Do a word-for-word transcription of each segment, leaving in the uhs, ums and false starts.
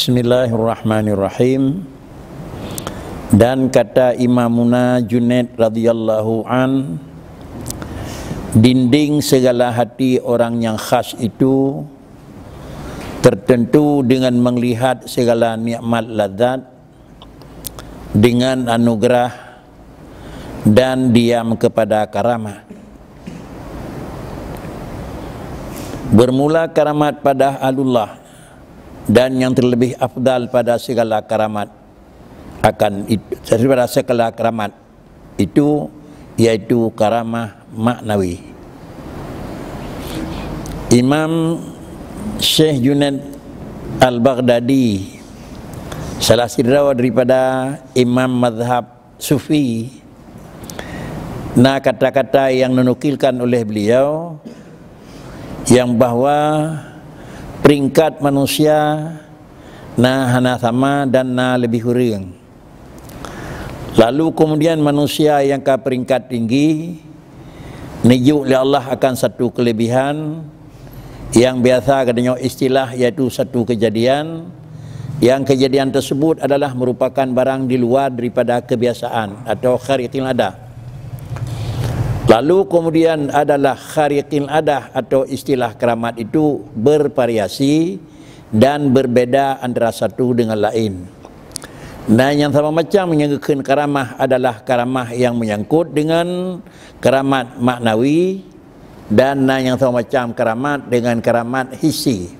Bismillahirrahmanirrahim. Dan kata Imamuna Junaid radhiyallahu an, dinding segala hati orang yang khas itu tertentu dengan melihat segala nikmat lazat, dengan anugerah dan diam kepada karamah. Bermula karamat pada ahlullah, dan yang terlebih afdal pada segala karamat akan it-, daripada segala karamat itu, yaitu karamah maknawi. Imam Syekh Junaid Al-Baghdadi, salah sidroe daripada imam mazhab Sufi, na kata-kata yang dinukilkan oleh beliau, yang bahwa peringkat manusia na hana sama dan na leubeh ureuëng. Lalu kemudian manusia nyang ka peringkat tinggi, neujok lé Allah akan satu kelebihan yang biasa geutanyoe istilah, yaitu satu kejadian, yang kejadian tersebut adalah merupakan barang di luar daripada kebiasaan atau khariqil adah. Lalu kemudian adalah khariqil adah atau istilah keramat itu bervariasi dan berbeda antara satu dengan lain. Na nyang sama macam nyang geukheun karamah adalah karamah yang menyangkut dengan keramat maknawi, dan na nyang sama macam keramat dengan keramat hissi.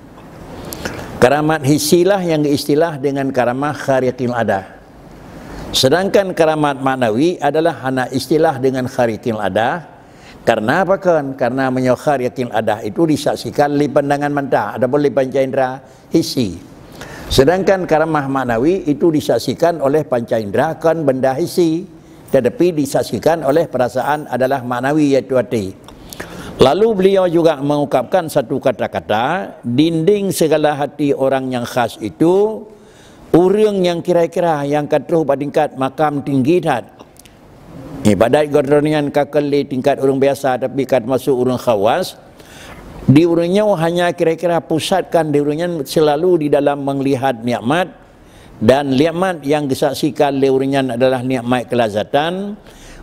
Keramat hissi lah nyang geuistilah dengan karamah khariqil adah. Sedangkan keramat maknawi adalah hana istilah dengan khariqil adah. Karena apa kan? Karena meunyoe khariqil adah itu disaksikan lé pandangan mata ataupun lé panca indera hissi. Sedangkan karamah maknawi itu disaksikan oleh panca indera, kon benda hissi, tetapi disaksikan oleh perasaan adalah maknawi, yaitu hati. Lalu beliau juga mengungkapkan satu kata-kata, dinding segala hati orang yang khas itu, ureuëng nyang kira-kira nyang ka troh bak tingkat makam tinggi that. Ibadat geutanyoe nyan ka keuh lé tingkat ureuëng biasa, tapi ka teumasuk ureuëng khawas. Di ureuëng nyoe hanya kira-kira pusatkan di ureuëng nyan selalu di dalam melihat nikmat, dan nikmat yang disaksikan lé ureuëng nyan adalah nikmat kelazatan.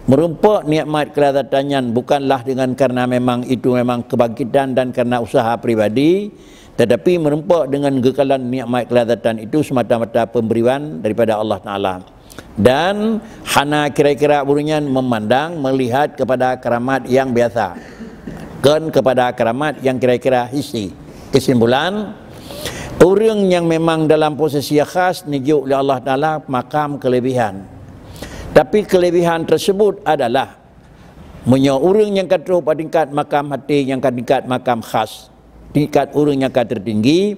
Meureumpok nikmat kelazatan nyan bukanlah dengan karena memang itu memang kebangkitan dan karena usaha pribadi, tetapi meureumpok dengan geukalon nikmat kelazatan itu semata-mata pemberian daripada Allah Taala. Dan hana kira-kira ureuëng nyan memandang, melihat kepada keramat yang biasa, kon kepada keramat yang kira-kira hissi. Kesimpulan, ureuëng nyang memang dalam posisi khas neujok lé Allah Taala makam kelebihan. Tapi kelebihan tersebut adalah, meunyoe ureuëng nyang ka troh bak tingkat makam hati, nyang ka tingkat makam khas, tingkat ureuëng nyang ka tertinggi,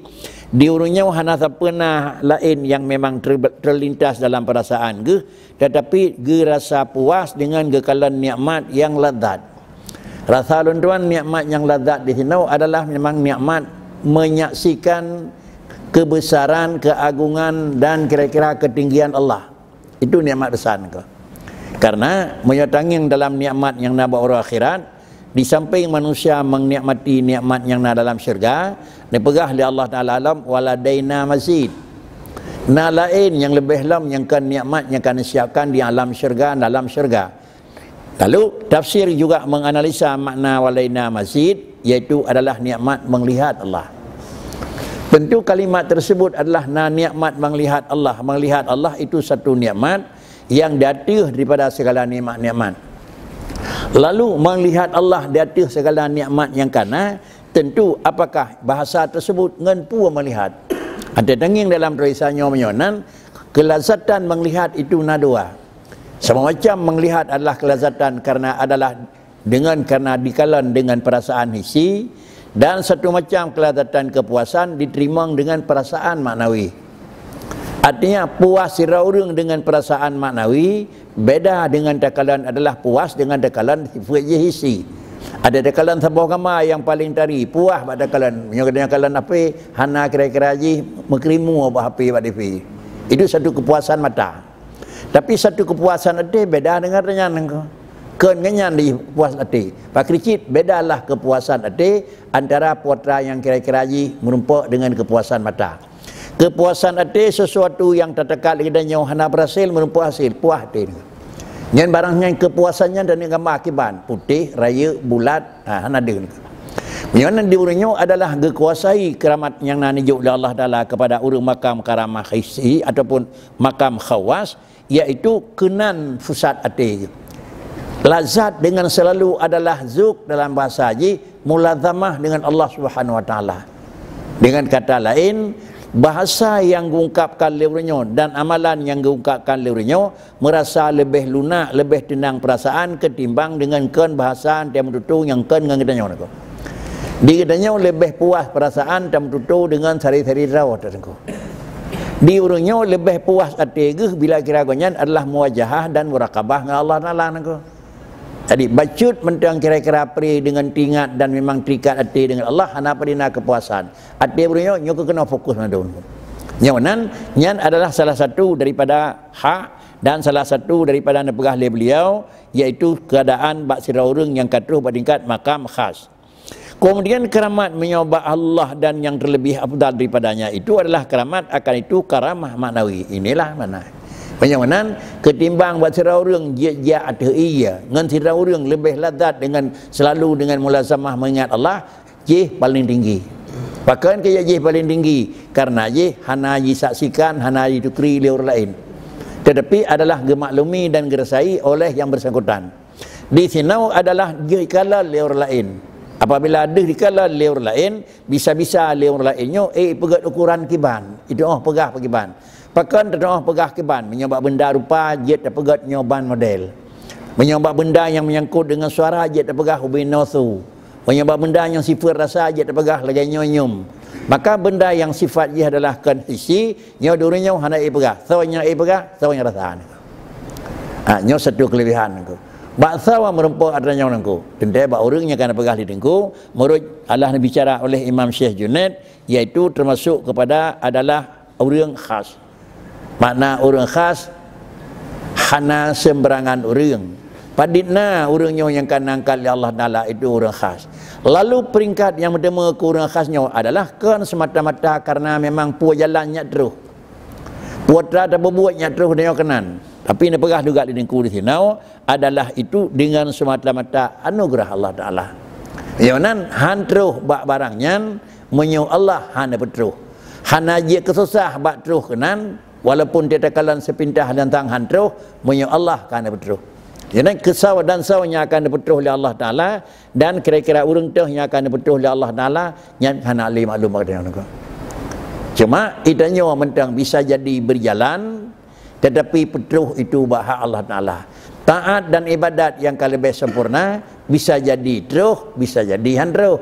di ureuëng nyoe hana sapeue na laén nyang memang ter-, terlintas dalam perasaan geuh, tetapi geurasa puas dengan geukalon nikmat nyang lazat. Rasa lôn tuan nikmat nyang lazat di sinoe adalah memang nikmat menyaksikan kebesaran, keagungan, dan kira-kira ketinggian Allah. Itu nikmat besar nyoe. Karena meunyoe tangieng dalam nikmat nyang na bak uroe akhirat, di samping manusia menikmati nikmat nyang na dalam syurga, neupeugah lé Allah Taala lom, "Waladaina mazid." Na laén nyang leubeh lom nyang kon nikmat nyang ka neusiapkan di alam syurga, dalam syurga. Lalu tafsir juga menganalisa makna "waladaina mazid", yaitu adalah nikmat melihat Allah. Tentu kalimat tersebut adalah na nikmat melihat Allah. Melihat Allah itu satu nikmat yang di ateueh daripada segala nikmat-nikmat. Lalu melihat Allah di ateueh segala nikmat nyang ka na, tentu apakah bahasa tersebut ngon peue melihat? Ada tangieng dalam tulisan nyoe meunyoe nan, kelazatan melihat itu na dua. Sama macam melihat adalah kelazatan karena adalah dengan karena dikalon dengan perasaan hissi, dan satu macam kelazatan kepuasan diterimong dengan perasaan maknawi. Artinya, puas sidroe ureuëng dengan perasaan maknawi beda dengan takalon adalah puas dengan takalon sifat jih hissi. Ada takalon saboh gamba nyang paléng tari, puas bak takalon. Meunyoe takalon H P, hana kira-kira jih meukrimu bak H P bak T V. Itu satu kepuasan mata. Tapi satu kepuasan até beda dengan nyan. Kon ngon nyan di puas até. Pakri cit bedalah kepuasan até antara putra nyang kira-kira jih meurumpok dengan kepuasan mata. Keupuasan até sesuatu nyang tatakat lé geutanyoe hana beurhasil meurumpok hasil, puah até. Nyan barang nyan keupuasan nyan dan gamba kiban, putéh, rayeuk, bulat, ha, hana deuh. Nyan di ureuëng nyoe adalah geukuasai keuramat nyang na neujok lé Allah Taala kepada ureuëng makam karamah hissi ataupun makam khawas, yaitu keunan pusat até. Lazat dengan selalu adalah zuk dalam bahasa jih mulazamah dengan Allah Subhanahu Wa Taala. Dengan kata lain, bahasa nyang geungkapkan lé ureuëng nyoe dan amalan nyang geungkapkan lé ureuëng nyoe meurasa leubeh lunak, leubeh teunang peurasaan keutimbang dengan kon bahasa nyang meututoe nyang kon ngon geutanyoe nyoe. Di geutanyoe leubeh puas peurasaan nyang meututoe dengan sari-sari droe teungku. Di ureuëng nyoe leubeh puas até geuh bila kira gobnyan adalah muwajahah dan muraqabah ngon Allah Taala nangko. Jadi bacut mantong kira-kira pri dengan teuingat dan memang terikat até dengan Allah, hana padum na keupuasan. Até ureuëng nyoe nyoe keunoe fokus mandum. Nyoe nan nyan adalah salah satu daripada hak dan salah satu daripada neupeugah lé beliau, yaitu keadaan bak sidroe ureuëng nyang ka troh bak tingkat makam khas. Kemudian keramat meunyoe bak Allah dan nyang terlebih afdal daripadanya itu adalah keramat akan itu karamah maknawi. Inilah makna. Meunyoe meunan, keutimbang bak sidroe ureuëng jeuet jak ateueh ie, ngon sidroe ureuëng leubeh lazat dengan selalu dengan mulazamah mengingat Allah, jih paling tinggi. Pakon keu jih paling tinggi? Karena jih hana jisaksikan, hana jitukri lé ureuëng laén. Tetapi adalah gemaklumi dan geurasai oleh yang bersangkutan. Di sinoe adalah jih ikalon lé ureuëng laén. Apabila deuh ikalon lé ureuëng laén, bisa-bisa lé ureuëng laén nyoe, eh, peugét ukuran kiban. Itu oh peugah pakiban. Pakon teuh oh peugah kiban. Meunyoe bak benda rupa, jeuet tapeugét nyoe ban model. Meunyoe bak benda nyang menyangkut dengan suara, jeuet tapeugah ubé noe su. Meunyoe bak benda nyang sifat rasa, jeuet tapeugah lagée nyoe nyum. Maka benda nyang sifat jih adalah kon hissi, nyoe di ureuëng nyoe hana ipeugah. Soe nyang ipeugah, soe nyang rasa. Ha, nyoe satu kelebihan nangko. Bak soe meurumpok atra nyoe nangko. Teuntée bak ureuëng nyang ka neupeugah lé teungku, meunurot Allah neubicara oleh Imam Syekh Junaid, yaitu termasuk kepada adalah ureuëng khas. Makna ureuëng khas hana sembarangan ureuëng. Padit na ureuëng nyoe nyang ka neuangkat lé Allah Taala itu ureuëng khas. Lalu peringkat nyang meuteumé keu ureuëng khas nyoe adalah kon semata-mata karena memang peue jalan nyak troh. Peue atra tapeubuet nyak troh nyoe keunan. Tapi neupeugah juga di teungku di sinoe adalah itu dengan semata-mata anugerah Allah Taala. Nyoe nan han troh bak barang nyan meunyoe Allah hana peutroh. Hana jeuet keususah bak troh keunan, walaupun teuka kalon seupintoh lintang han troh, meunyoe Allah ka hana peutroh. Jadi keu soe dan soe nyang akan neupeutroh lé Allah Taala, dan kira-kira ureuëng teuh nyang akan neupeutroh lé Allah Taala, nyan hana lé maklum bak geutanyoe nangko. Cuma geutanyoe mantong bisa jadi berjalan, tetapi peutroh itu bak hak Allah Taala. Taat dan ibadat nyang ka leubeh sempurna bisa jadi troh, bisa jadi han troh.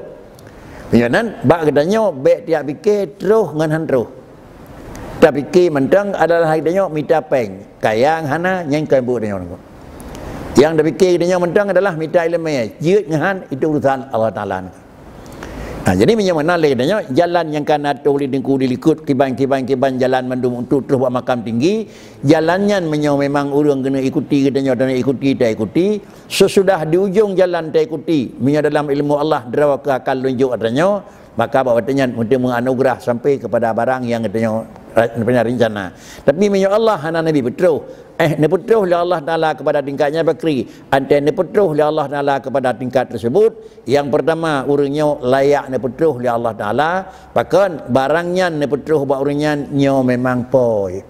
Meunyoe nan bak geutanyoe bék tiak pike troh ngon han troh. Tapike mantong adalah geutanyoe mita péng, kaya hana nyang ka buet geutanyoe nangko. Nyang tapike geutanyoe mantong adalah mita iéleumé, jeuet ngon han itu urusan Allah Taala. Ha, jadi meunyoe meunan lé geutanyoe, jalan nyang ka na troh lé teungku di likot kiban-kiban-kiban jalan mandum untuk troh bak makam tinggi, jalan nyan meunyoe memang ureuëng keuneuk ikuti geutanyoe dan ikuti, taikuti, sesudah di ujong jalan taikuti, meunyoe dalam ilmu Allah droe keu akan lunjok geutanyoe, maka bak watée nyan meuteumé anugerah sampai kepada barang nyang geutanyoe ra-, punya rencana. Tapi meunyoe Allah hana neubi peutroh, eh, neupeutroh lé Allah Taala kepada tingkat nyang bakri, antée neupeutroh lé Allah Taala kepada tingkat tersebut, nyang pertama, ureuëng nyoe layak neupeutroh lé Allah Taala, pakon barang nyan neupeutroh bak ureuëng nyan nyoe memang poi.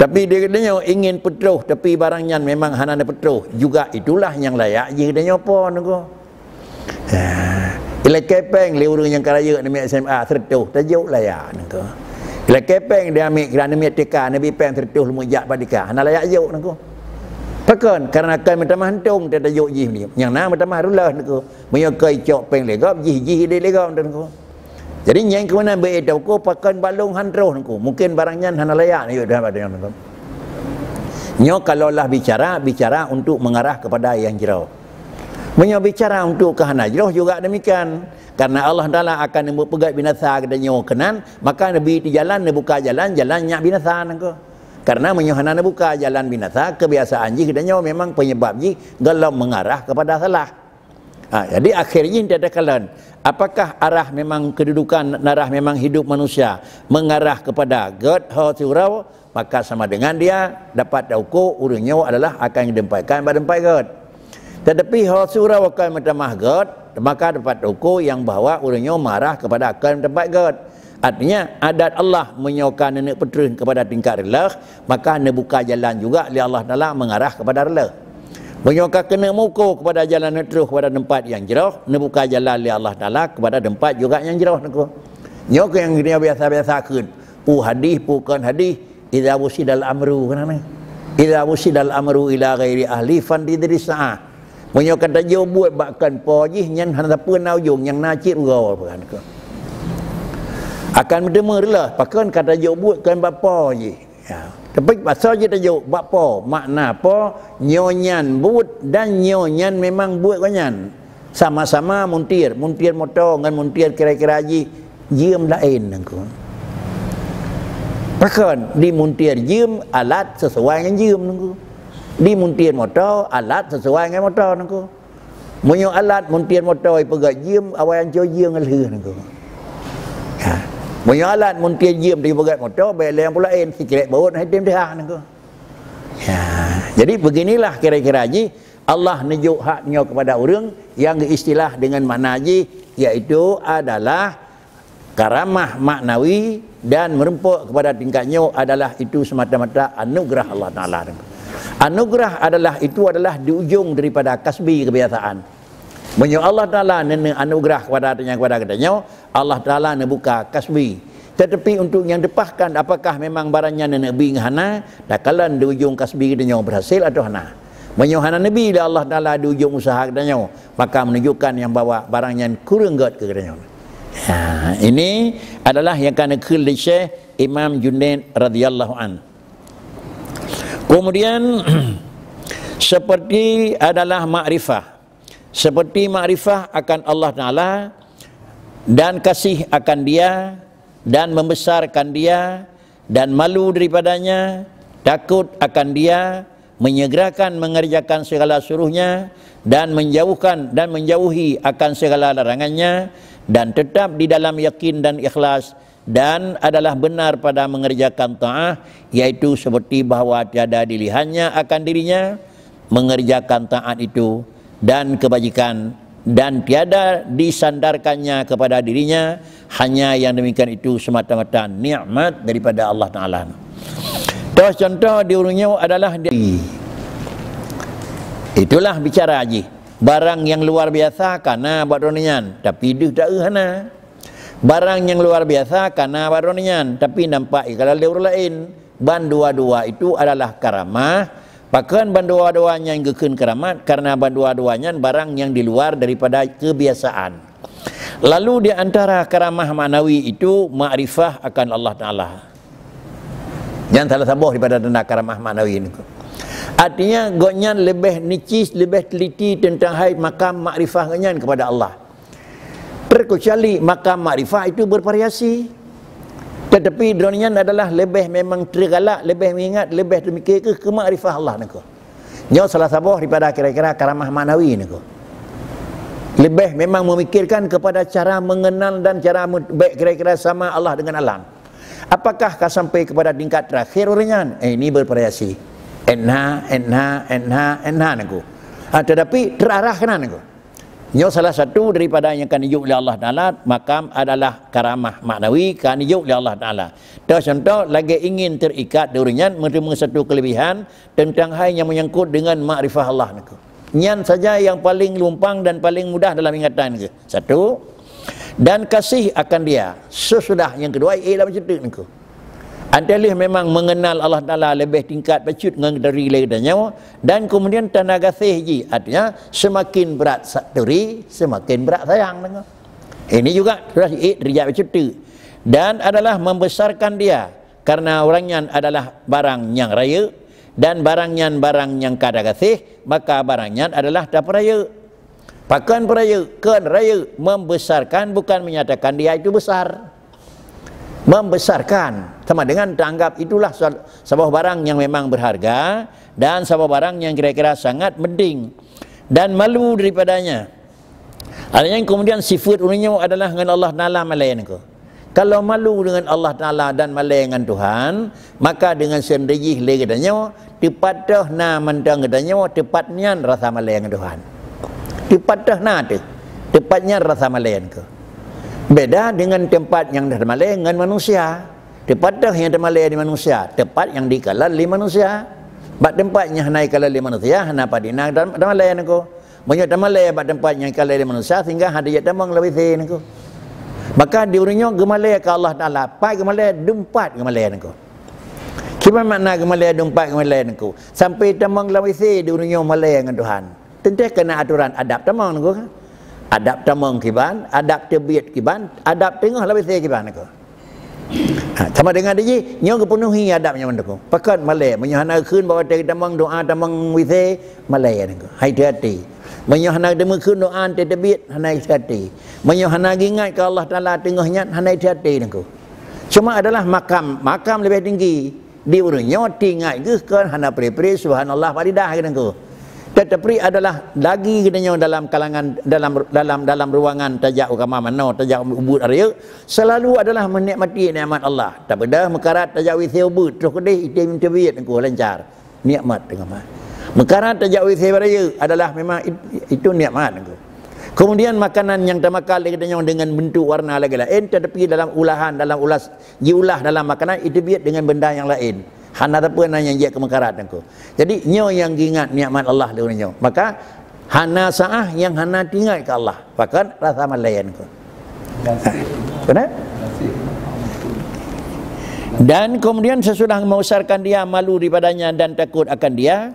Tapi di geutanyoe ingin peutroh, tapi barang nyan memang hana neupeutroh, juga itulah nyang layak jih geutanyoe pon nangko. Ha. Ilakée péng lé ureuëng nyang ka rayeuk neumiet S M A seratus, tajok layak nangko. Ilakée péng di amik kira neumiet T K, neubi péng seratus leumeujak bak T K, hana layak jok nangko. Pakon? Karena kan meutamah untông tajok jih ni. Nyang na meutamah rulah nangko. Meunyoe ka icok péng lé gob, jih-jih ideh lé gob nangko. Jadi nyang keunan beu teuko pakon bak lôn han troh nangko. Mungkin barang nyan hana layak neuyok dalam badan nangko. Nyoe kalau lah bicara, bicara untuk mengarah kepada yang jroh. Meunyoe bicara untuk keu hana jroh juga demikian. Karena Allah Taala akan neupeugét binasa geutanyoe keunan, maka neubi jalan, neubuka jalan, jalan nyak binasa nangko. Karena meunyoe hana neubuka jalan binasa, kebiasaan jih geutanyoe memang penyebab jih golom mengarah kepada salah. Ha, jadi akhir jih tatakalon, apakah arah memang kedudukan, arah memang hidup manusia mengarah kepada gét ho siuroe, maka sama dengan dia dapat tauko ureuëng nyoe adalah akan ditempatkan bak teumpat gét. Tetapi ho siuroe akan meutamah gét, maka dapat tauko nyang bahwa ureuëng nyoe mengarah kepada akan teumpat gét. Artinya, adat Allah meunyoe ka neuneuk peutrön kepada tingkat reuloh, maka neubuka jalan juga lé Allah Taala mengarah kepada reuloh. Meunyoe ka keuneuk meuko kepada jalan neutrôh kepada teumpat nyang jroh, neubuka jalan lé Allah Taala kepada teumpat juga nyang jroh neuko. Nyoe keuh nyang geutanyoe biasa-biasa kheun. Peue hadih, peue kon hadih, idza wusidal amru, kan, idza wusidal amru ila ghairi ahli fantadhiris sa'ah. Meunyoe ka tajok buet bak kon po jih, nyan hana sapeue na ujong, nyang na cit uroe, kan. Akan meuteumé reuloh, pakon ka tajok buet kon bak po jih. Ya. Tapi pasal jih tajok bak po, makna po, nyoe nyan buet dan nyoe nyan memang buet gobnyan. Sama-sama muntir, muntir moto ngon muntir kira-kira jih jeuem laén nangku. Pakon di muntir jeuem alat sesuai ngon jeuem nangku. Di muntir moto alat sesuai ngon moto nangku. Meunyoe alat muntir moto ipeugét jeuem, awai anco jeuem ngon lheueh nangku. Ha. Meunyoe alat muntir jeuem ipeugét moto, bèk lé nyang peulaén, sikrék baut hana tem deuhah nangku. Ya, jadi beginilah kira-kira jih Allah neujok hak nyoe kepada ureuëng nyang geuistilah dengan makna jih, yaitu adalah karamah maknawi dan meureumpok kepada tingkat nyoe adalah itu semata-mata anugerah Allah Taala. Anugerah adalah itu adalah di ujong daripada kasbi kebiasaan. Meunyoe Allah Taala neuneu anugerah kepada tanyoe kepada geutanyoe, Allah Taala neubuka kasbi. Tetapi untuk nyang teupahkan apakah memang barang nyan neubri ngon hana, takalon di ujong kasbi geutanyoe berhasil atau hana. Meunyoe hana neubri lé Allah Taala di ujong usaha geutanyoe, maka menunjukkan nyang bahwa barang nyan kureueng gét keu geutanyoe. Ha, ini adalah nyang ka neukheun lé Syekh Imam Junaid radhiyallahu an. Kemudian seperti adalah makrifah. Seperti makrifah akan Allah Taala dan kasih akan Dia dan membesarkan Dia dan malu daripadanya, takut akan Dia, menyegerakan mengerjakan segala suruhnya dan menjauhkan dan menjauhi akan segala larangannya dan tetap di dalam yakin dan ikhlas dan adalah benar pada mengerjakan taat, yaitu seperti bahwa tiada dilihatnya akan dirinya mengerjakan taat itu dan kebajikan, dan tiada disandarkannya kepada dirinya, hanya yang demikian itu semata-mata nikmat daripada Allah Taala. Toh contoh di ureuëng nyoe adalah di, itulah bicara jih. Barang yang luar biasa kana bak droeneuh nyan, tapi deuh taeu hana. Barang nyang luar biasa kana bak droeneuh nyan, tapi nampak ikalon lé ureuëng laén. Bandua-dua itu adalah karamah. Pakon bandua-dua nyan geukheun karamah? Karena bandua-dua nyan barang nyang di luar daripada kebiasaan. Lalu di antara karamah maknawi itu makrifah akan Allah Taala. Nyan salah saboh daripada tanda karamah maknawi niku. Artinya, gobnyan leubeh nicis, leubeh teliti teuntang hai makam makrifah gobnyan kepada Allah. Terkecuali makam makrifah itu bervariasi. Tetapi droeneuh nyan adalah leubeh memang teugalak, leubeh meuingat, leubeh teumikir keu, keu makrifah Allah niku. Nyoe salah saboh daripada kira-kira karamah maknawi niku. Leubeh memang memikirkan kepada cara mengenal dan cara me-, bèk kira-kira sama Allah dengan alam. Apakah ka sampai kepada tingkat terakhir ureuëng nyan? Eh, ini bervariasi. Enha, enha, enha, enha niku. Ha, tetapi terarah keunan niku. Nyoe salah satu daripada nyang ka neujok lé Allah Taala, makam adalah karamah maknawi ka neujok lé Allah Taala. Toh contoh, lagèe ingin terikat di ureuëng nyan, meuteumeung satu kelebihan teuntang hai nyang menyangkut dengan makrifah Allah niku. Nyan saja nyang paling lumpang dan paling mudah dalam ingatan ke. Satu. Dan kasih akan Dia. Sesudah nyang kedua, eh, lam cetek niku. Antai lheueh memang mengenal Allah Taala leubeh tingkat bacut ngon dari lé geutanyoe, dan kemudian tanda gaséh jih, artinya semakin berat sa-, turi, semakin berat sayang deungoe. Ini juga sudah siet rijak bacut tu. Dan adalah membesarkan Dia, karena orang nyan adalah barang nyang rayeuk, dan barang nyan barang nyang ka tagaséh, maka barang nyan adalah tapeurayeuk. Pakon peurayeuk? Kon rayeuk, membesarkan bukan menyatakan Dia itu besar. Membesarkan sama dengan taanggap itulah sa-, saboh barang nyang memang berharga dan saboh barang nyang kira-kira sangat penting dan malu daripadanya. Artinya kemudian sifat ureuëng nyoe adalah ngon Allah Taala malée niko. Kalau malu dengan Allah Taala dan malée ngon Tuhan, maka dengan sendiri jih lé geutanyoe teupat toh na mantong geutanyoe teupat nyan rasa malée ngon Tuhan. Teupat toh na teuh, teupat nyan rasa malée niko. Beda dengan tempat nyang dah malée ngon manusia. Teupat toh nyang teumalée di manusia, teupat nyang dikalon lé manusia. Bak tempat nyang hana ikalon lé manusia, hana padina tamalée niko. Meunyoe tamalée bak teumpat nyang ikalon lé manusia, sehingga hana jeuet tamong lam W C niko. Maka di ureuëng nyoe geumalée keu Allah Taala, pat geumalée, dumpat geumalée niko. Kiban makna geumalée dumpat geumalée niko? Sampai tamong lam W C di ureuëng nyoe malée ngon Tuhan. Teuntée keu na aturan adab tamong niko. Adab tamong kiban, adab teubiet kiban, adab teungoh lam W C kiban niko. Ha, sama dengan tadi, nyoe geupeunuhi adab nyan mandum. Pakon malée, meunyoe hana geukheun bak watée tamong doa tamong W C, malée niko. Hai hati-hati. Meunyoe hana geukheun doa teubiet, hana hati-hati. Meunyoe hana geuingat keu Allah Taala teungoh nyan, hana hati-hati niko. Cuma adalah makam, makam leubeh tinggi. Di ureuëng nyoe teuingat geuh kon hana pre-pre subhanallah bak lidah geutanyoe. Tetapi adalah lagi geutanyoe dalam kalangan, dalam, dalam, dalam ruangan tajak u kama manoe, tajak u buet rayeuk, selalu adalah menikmati nikmat Allah. Tabeudôh meukarat tajak W C ubeut, troh keudeh item teubiet niko lancar. Nikmat teungoh mat. Meukarat tajak W C bak rayeuk adalah memang it-, itu nikmat niko. Kemudian makanan nyang tamakan lé geutanyoe dengan bentuk warna lagée laén, tetapi dalam ulahan, dalam ulas jiulah dalam makanan, iteubiet dengan benda nyang laén. Hana sapeue na nyang jeuet keu meukarat niko. Jadi, nyoe nyang geuingat nikmat Allah lé ureuëng nyoe. Maka, hana saáh nyang hana teuingat keu Allah. Bahkan rasa malée niko. Benar? Dan kemudian sesudah membesarkan dia malu daripadanya dan takut akan dia,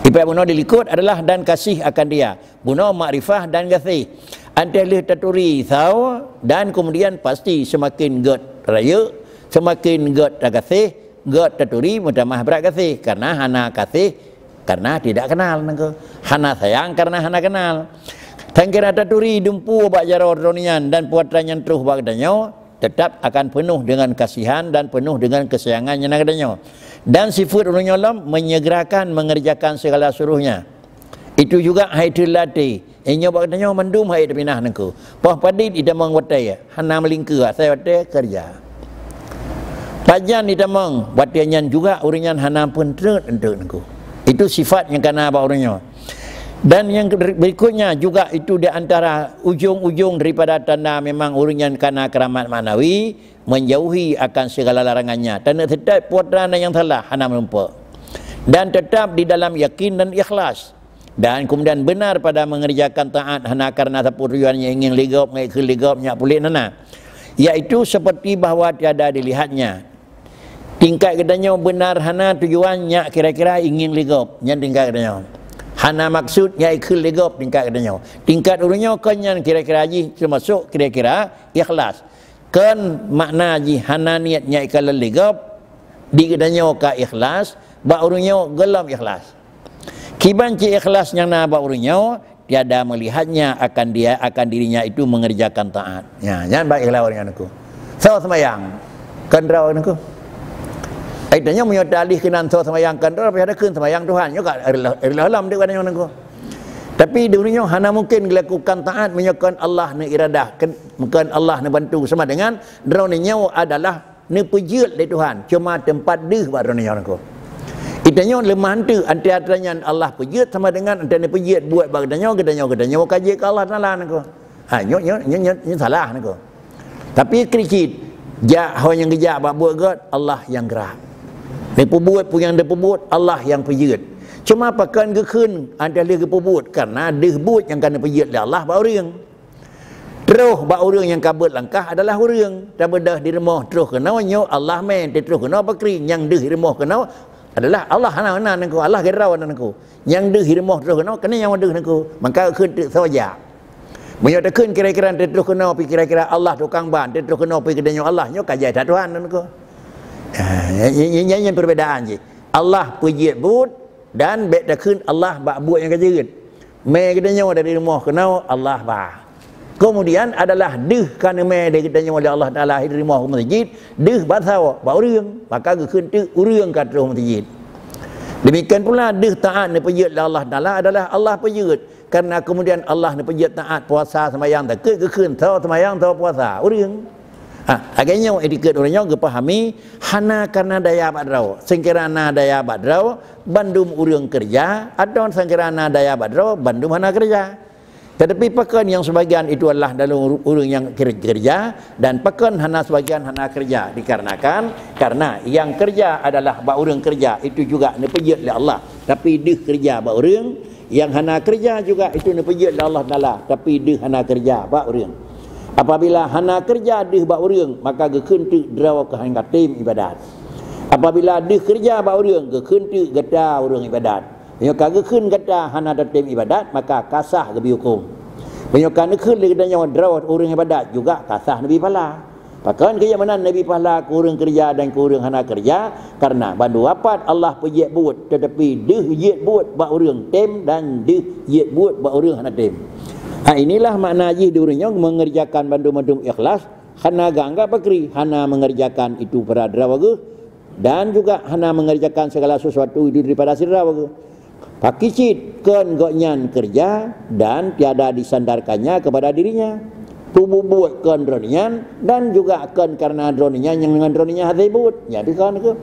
Ipat bunoe di likot adalah dan kasih akan dia. Bunoe makrifah dan gaséh. Anteh lheueh taturi sawo dan kemudian pasti seumaken gét rayeuk, seumaken gét tagaséh, gét taturi meutamah brat gaséh. Karena hana kasih, karena tidak kenal nangko. Hana sayang karena hana kenal. Sangkira taturi dumpu bak jaroe droe nyan dan peue atra nyang troh bak geutanyoe, tetap akan penuh dengan kasihan dan penuh dengan kesayangan nyang na geutanyoe. Dan sifat ureuëng nyoe lom menyegerakan mengerjakan segala suruhnya. Itu juga hai teulati. Inyoe bak geutanyoe mandum hai teupinah nangko. Poh padit itamong watée, hana meulingkeu asai watée kerja. Pajan itamong, watée nyan juga ureuëng nyan hana peuntreut enteuk nangko. Itu sifat nyang kana bak ureuëng nyoe. Dan yang berikutnya juga itu di antara ujung-ujung daripada tanda memang ureuëng nyan kana keramat maknawi, menjauhi akan segala larangannya. Tanda tetap putra nyang salah hana menumpuk. Dan tetap di dalam yakin dan ikhlas. Dan kemudian benar pada mengerjakan taat hana karena sapeue tujuan nyang ingin ligop, ngai keu ligop, nyak pulit hana. Yaitu seperti bahwa tiada dilihatnya. Tingkat geutanyoe benar hana tujuan nyak kira-kira ingin ligop, nyan tingkat geutanyoe. Hana maksud nyak ikheun ligop tingkat geutanyoe. Tingkat ureuëng nyoe kon nyan kira-kira jih termasuk kira-kira ikhlas. Kon makna jih hana niet nyak ikalon ligop, di geutanyoe ka ikhlas, bak ureuëng nyoe gohlom ikhlas. Kiban cit ikhlas nyang na bak ureuëng nyoe, tiada melihatnya akan dia, akan dirinya itu mengerjakan taat. Ya, nyan bak ikhlas ureuëng nyan nangko. Soe seumayang, kon droe nangko. Ai tanyoe meunyoe talih keunan soe seumayang kon droe, payah takheun seumayang Tuhan. Nyoe ka rila-, rila lom dek tanyoe nangko. Tapi di ureuëng nyoe hana mungkin gelakukan taat meunyoe kon Allah neuiradah, kon, kon Allah neubantu sama dengan droe nyoe adalah neupeujeuet lé Tuhan, cuma teumpat deuh bak droeneuh nyoe nangko. Geutanyoe leumah eunteuk, antara nyan Allah peujeuet sama dengan antara neupeujeuet buet bak geutanyoe, geutanyoe, geutanyoe ka jeuet keu Allah Taala nangko. Ha, nyoe, nyoe, nyoe, nyoe, nyoe salah nangko. Tapi keu cit, jak ho nyang geujak bak buet gét, Allah nyang gerak. Neupeubuet peue nyang neupeubuet, Allah nyang peujeuet. Cuma pakon geukheun antara lheueh geupeubuet, karena deuh buet nyang ka neupeujeuet lé Allah bak ureuëng. Troh bak ureuëng nyang ka beuet langkah adalah ureuëng. Tabeudôh di rumoh troh keunoe nyoe Allah mé, teutroh keunoe pakri, nyang deuh di rumoh keunoe adalah Allah hana, hana nangko, Allah keudroe nangko. Nyang deuh di rumoh troh keunoe keuneuk nyang deuh nangko. Maka kheun teuk soe jak. Meunyoe takheun kira-kira teutroh keunoe pi kira-kira Allah tukang ban, teutroh keunoe pi geutanyoe Allah, nyoe ka jai that Tuhan nangko. Ha, nyan, nyan, nyan, nyan perbedaan jih. Allah peujeuet buet, Dan bék takheun Allah bak buet nyang ka jeuet. Mé geutanyoe dari rumoh keunoe Allah ba. Kemudian adalah deuh ka neumé dari geutanyoe lé Allah Taala di rumoh meuseujid, deuh bak sawa bak ureuëng, maka geukheun teuk ureuëng ka troh meuseujid. Demikian pula deuh taat neupeujeuet lé Allah Taala adalah Allah peujeuet. Karena kemudian Allah neupeujeuet taat puasa seumayang takheun geukheun tho seumayang tho puasa ureuëng. Ha, lagée nyoe itikeuet ureuëng nyoe geupahami hana karena daya bak droe. Seungkira na daya bak droe bandum ureuëng keureuja, atawa seungkira na daya bak droe bandum hana keureuja. Tetapi pakon nyang sebagian itu adalah dalam ureuëng nyang keureuja dan pakon hana sebagian hana keureuja dikarenakan karena nyang keureuja adalah bak ureuëng keureuja itu juga neupeujeuet lé Allah, tapi deuh keureuja bak ureuëng. Nyang hana keureuja juga itu neupeujeuet lé Allah Taala, tapi deuh hana keureuja bak ureuëng. Apabila hana keureuja deuh bak ureuëng, maka geukheun teuk droe keuh han ka tem ibadat. Apabila deuh keureuja bak ureuëng, geukheun teuk gata ureuëng ibadat. Meunyoe ka geukheun gata hana tatem ibadat, maka ka sah geubri huköm. Meunyoe ka neukheun lé geutanyoe droe ureuëng ibadat juga ka sah neubri pahala. Pakon keu nyang meunan neubri pahala keu ureuëng keureuja dan keu ureuëng hana keureuja? Karena bandua pat Allah peujeuet buet, tetapi deuh jeuet buet bak ureuëng tem dan deuh jeuet buet bak ureuëng hana tem. Ha, inilah makna jih di ureuëng nyoe mengerjakan bandum-bandum ikhlas, hana geuanggap pakri, hana mengerjakan itu peura droe geuh, dan juga hana mengerjakan segala sesuatu itu daripada sidroe geuh. Pakri cit kon gobnyan keureuja dan tiada disandarkannya kepada dirinya. Peubuet kon droeneuh nyan dan juga kon karena droeneuh nyan nyang deungon droeneuh nyan hase buet. Jadi kon keuh,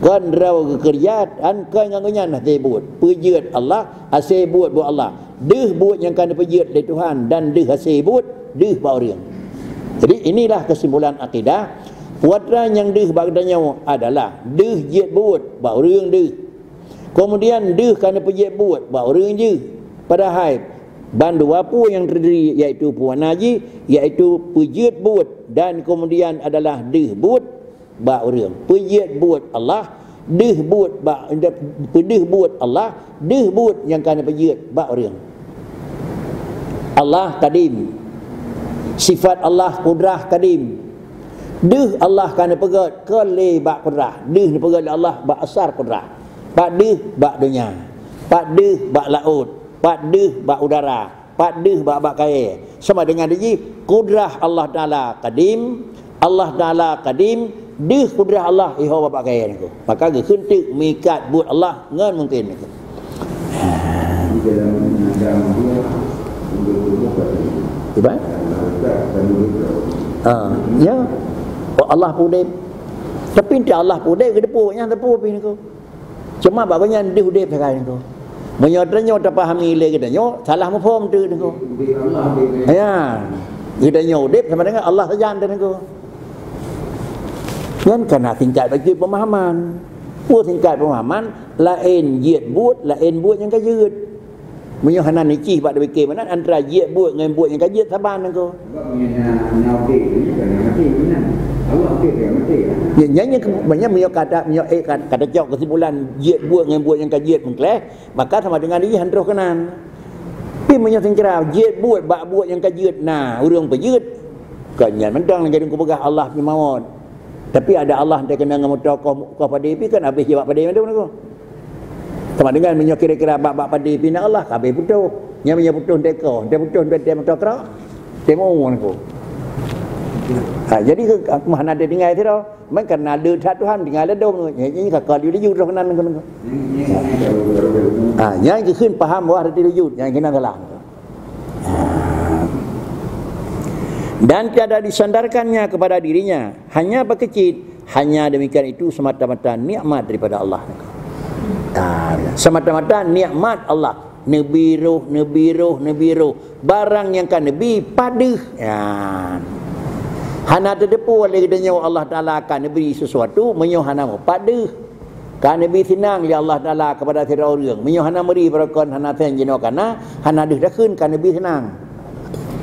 kon droe geukeureuja dan kon ngon gobnyan hase buet. Peujeuet Allah, hase buet buet Allah. Deuh buet nyang ka neupeujeuet lé Tuhan dan deuh hase buet deuh bak ureuëng. Jadi inilah kesimpulan akidah. Peue nyang deuh bak geutanyoe adalah deuh jeuet buet bak ureuëng deuh. Kemudian deuh ka neupeujeuet buet bak ureuëng jeuh. Padahai bandua peue nyang teudiri yaitu peue makna jih, yaitu peujeuet buet dan kemudian adalah deuh buet bak ureuëng. Peujeuet buet Allah, deuh buet bak, peudeuh buet Allah, deuh buet nyang ka neupeujeuet bak ureuëng. Allah kadim. Sifat Allah kudrah kadim. Deuh Allah ka neupeugét kon lé bak kudrah. Deuh neupeugét lé Allah bak asar kudrah. Pat deuh bak donya. Pat deuh bak laôt. Pat deuh bak udara. Pat deuh bak, bak kayée. Sama dengan jih kudrah Allah Taala kadim, Allah Taala kadim, deuh kudrah Allah iho bak, bak kayée nyan. Maka geukheun teuk meuikat buet Allah ngon mungken nyan. Cuba? Ha, ya. Oh, Allah peuudeb. Tapi entah Allah peuudeb ke depan nyan teupeu pih niko. Cuma bak gobnyan deuh udeb sagai niko. Meunyoe tanyoe tapahami lé geutanyoe, salah muphom teuk niko. Ya. Geutanyoe udeb sama dengan Allah sajan teuk niko. Nyan kana singkat bacut pemahaman. Peue singkat pemahaman, laén jeuet buet, laén buet nyang ka jeuet. Meunyoe hana nicih bak dipike meunan antara jeuet buet ngon buet nyang ka jeuet saban niko. Sebab meunyoe na, na udeb, meunyoe ka na maté meunan. Allah udeb ka maté lah. Ya, nyan nyang ke-, meunyoe, meunyoe kata, meunyoe, eh, ka-, kata cok kesimpulan jeuet buet ngon buet nyang ka jeuet meukleh, maka sama dengan jih han troh keunan. Tapi meunyoe sengkira jeuet buet bak buet nyang ka jeuet na ureuëng peujeuet, kon nyan mantong lagée dong kupeugah Allah pih mawöt. Tapi ada Allah teukeunong ngon moto koh, koh padé pih kan habéh jih bak padé mandum niko. Sama dengan meunyoe kira-kira bak, bak padé pih na Allah, ka habéh putôh. Nyan meunyoe putôh teuko, teuko putôh teuko teuko teuko. Ha, jadi ke, aku hana ada tinggai sidroe. Man karena ada that Tuhan tinggai ladom tu. Nyan, nyan ka kali laju terus keunan niko. Ha, nyan geukheun paham bahwa ada laju, nyan keunan salah. Dan tiada disandarkannya kepada dirinya, hanya pakri cit, hanya demikian itu semata-mata nikmat daripada Allah. Ah, semata-mata nikmat Allah. Neubi roh, neubi roh, neubi roh. Barang nyang ka neubi padeuh. Ya. Hana teuteupeue lé geutanyoe Allah Taala ka neubri sesuatu meunyoe hana meupadeuh. Ka neubi seunang lé Allah Taala keupada sidroe ureuëng. Meunyoe hana meuri barokon hana seng jinoe kana, hana deuh takheun ka neubi seunang.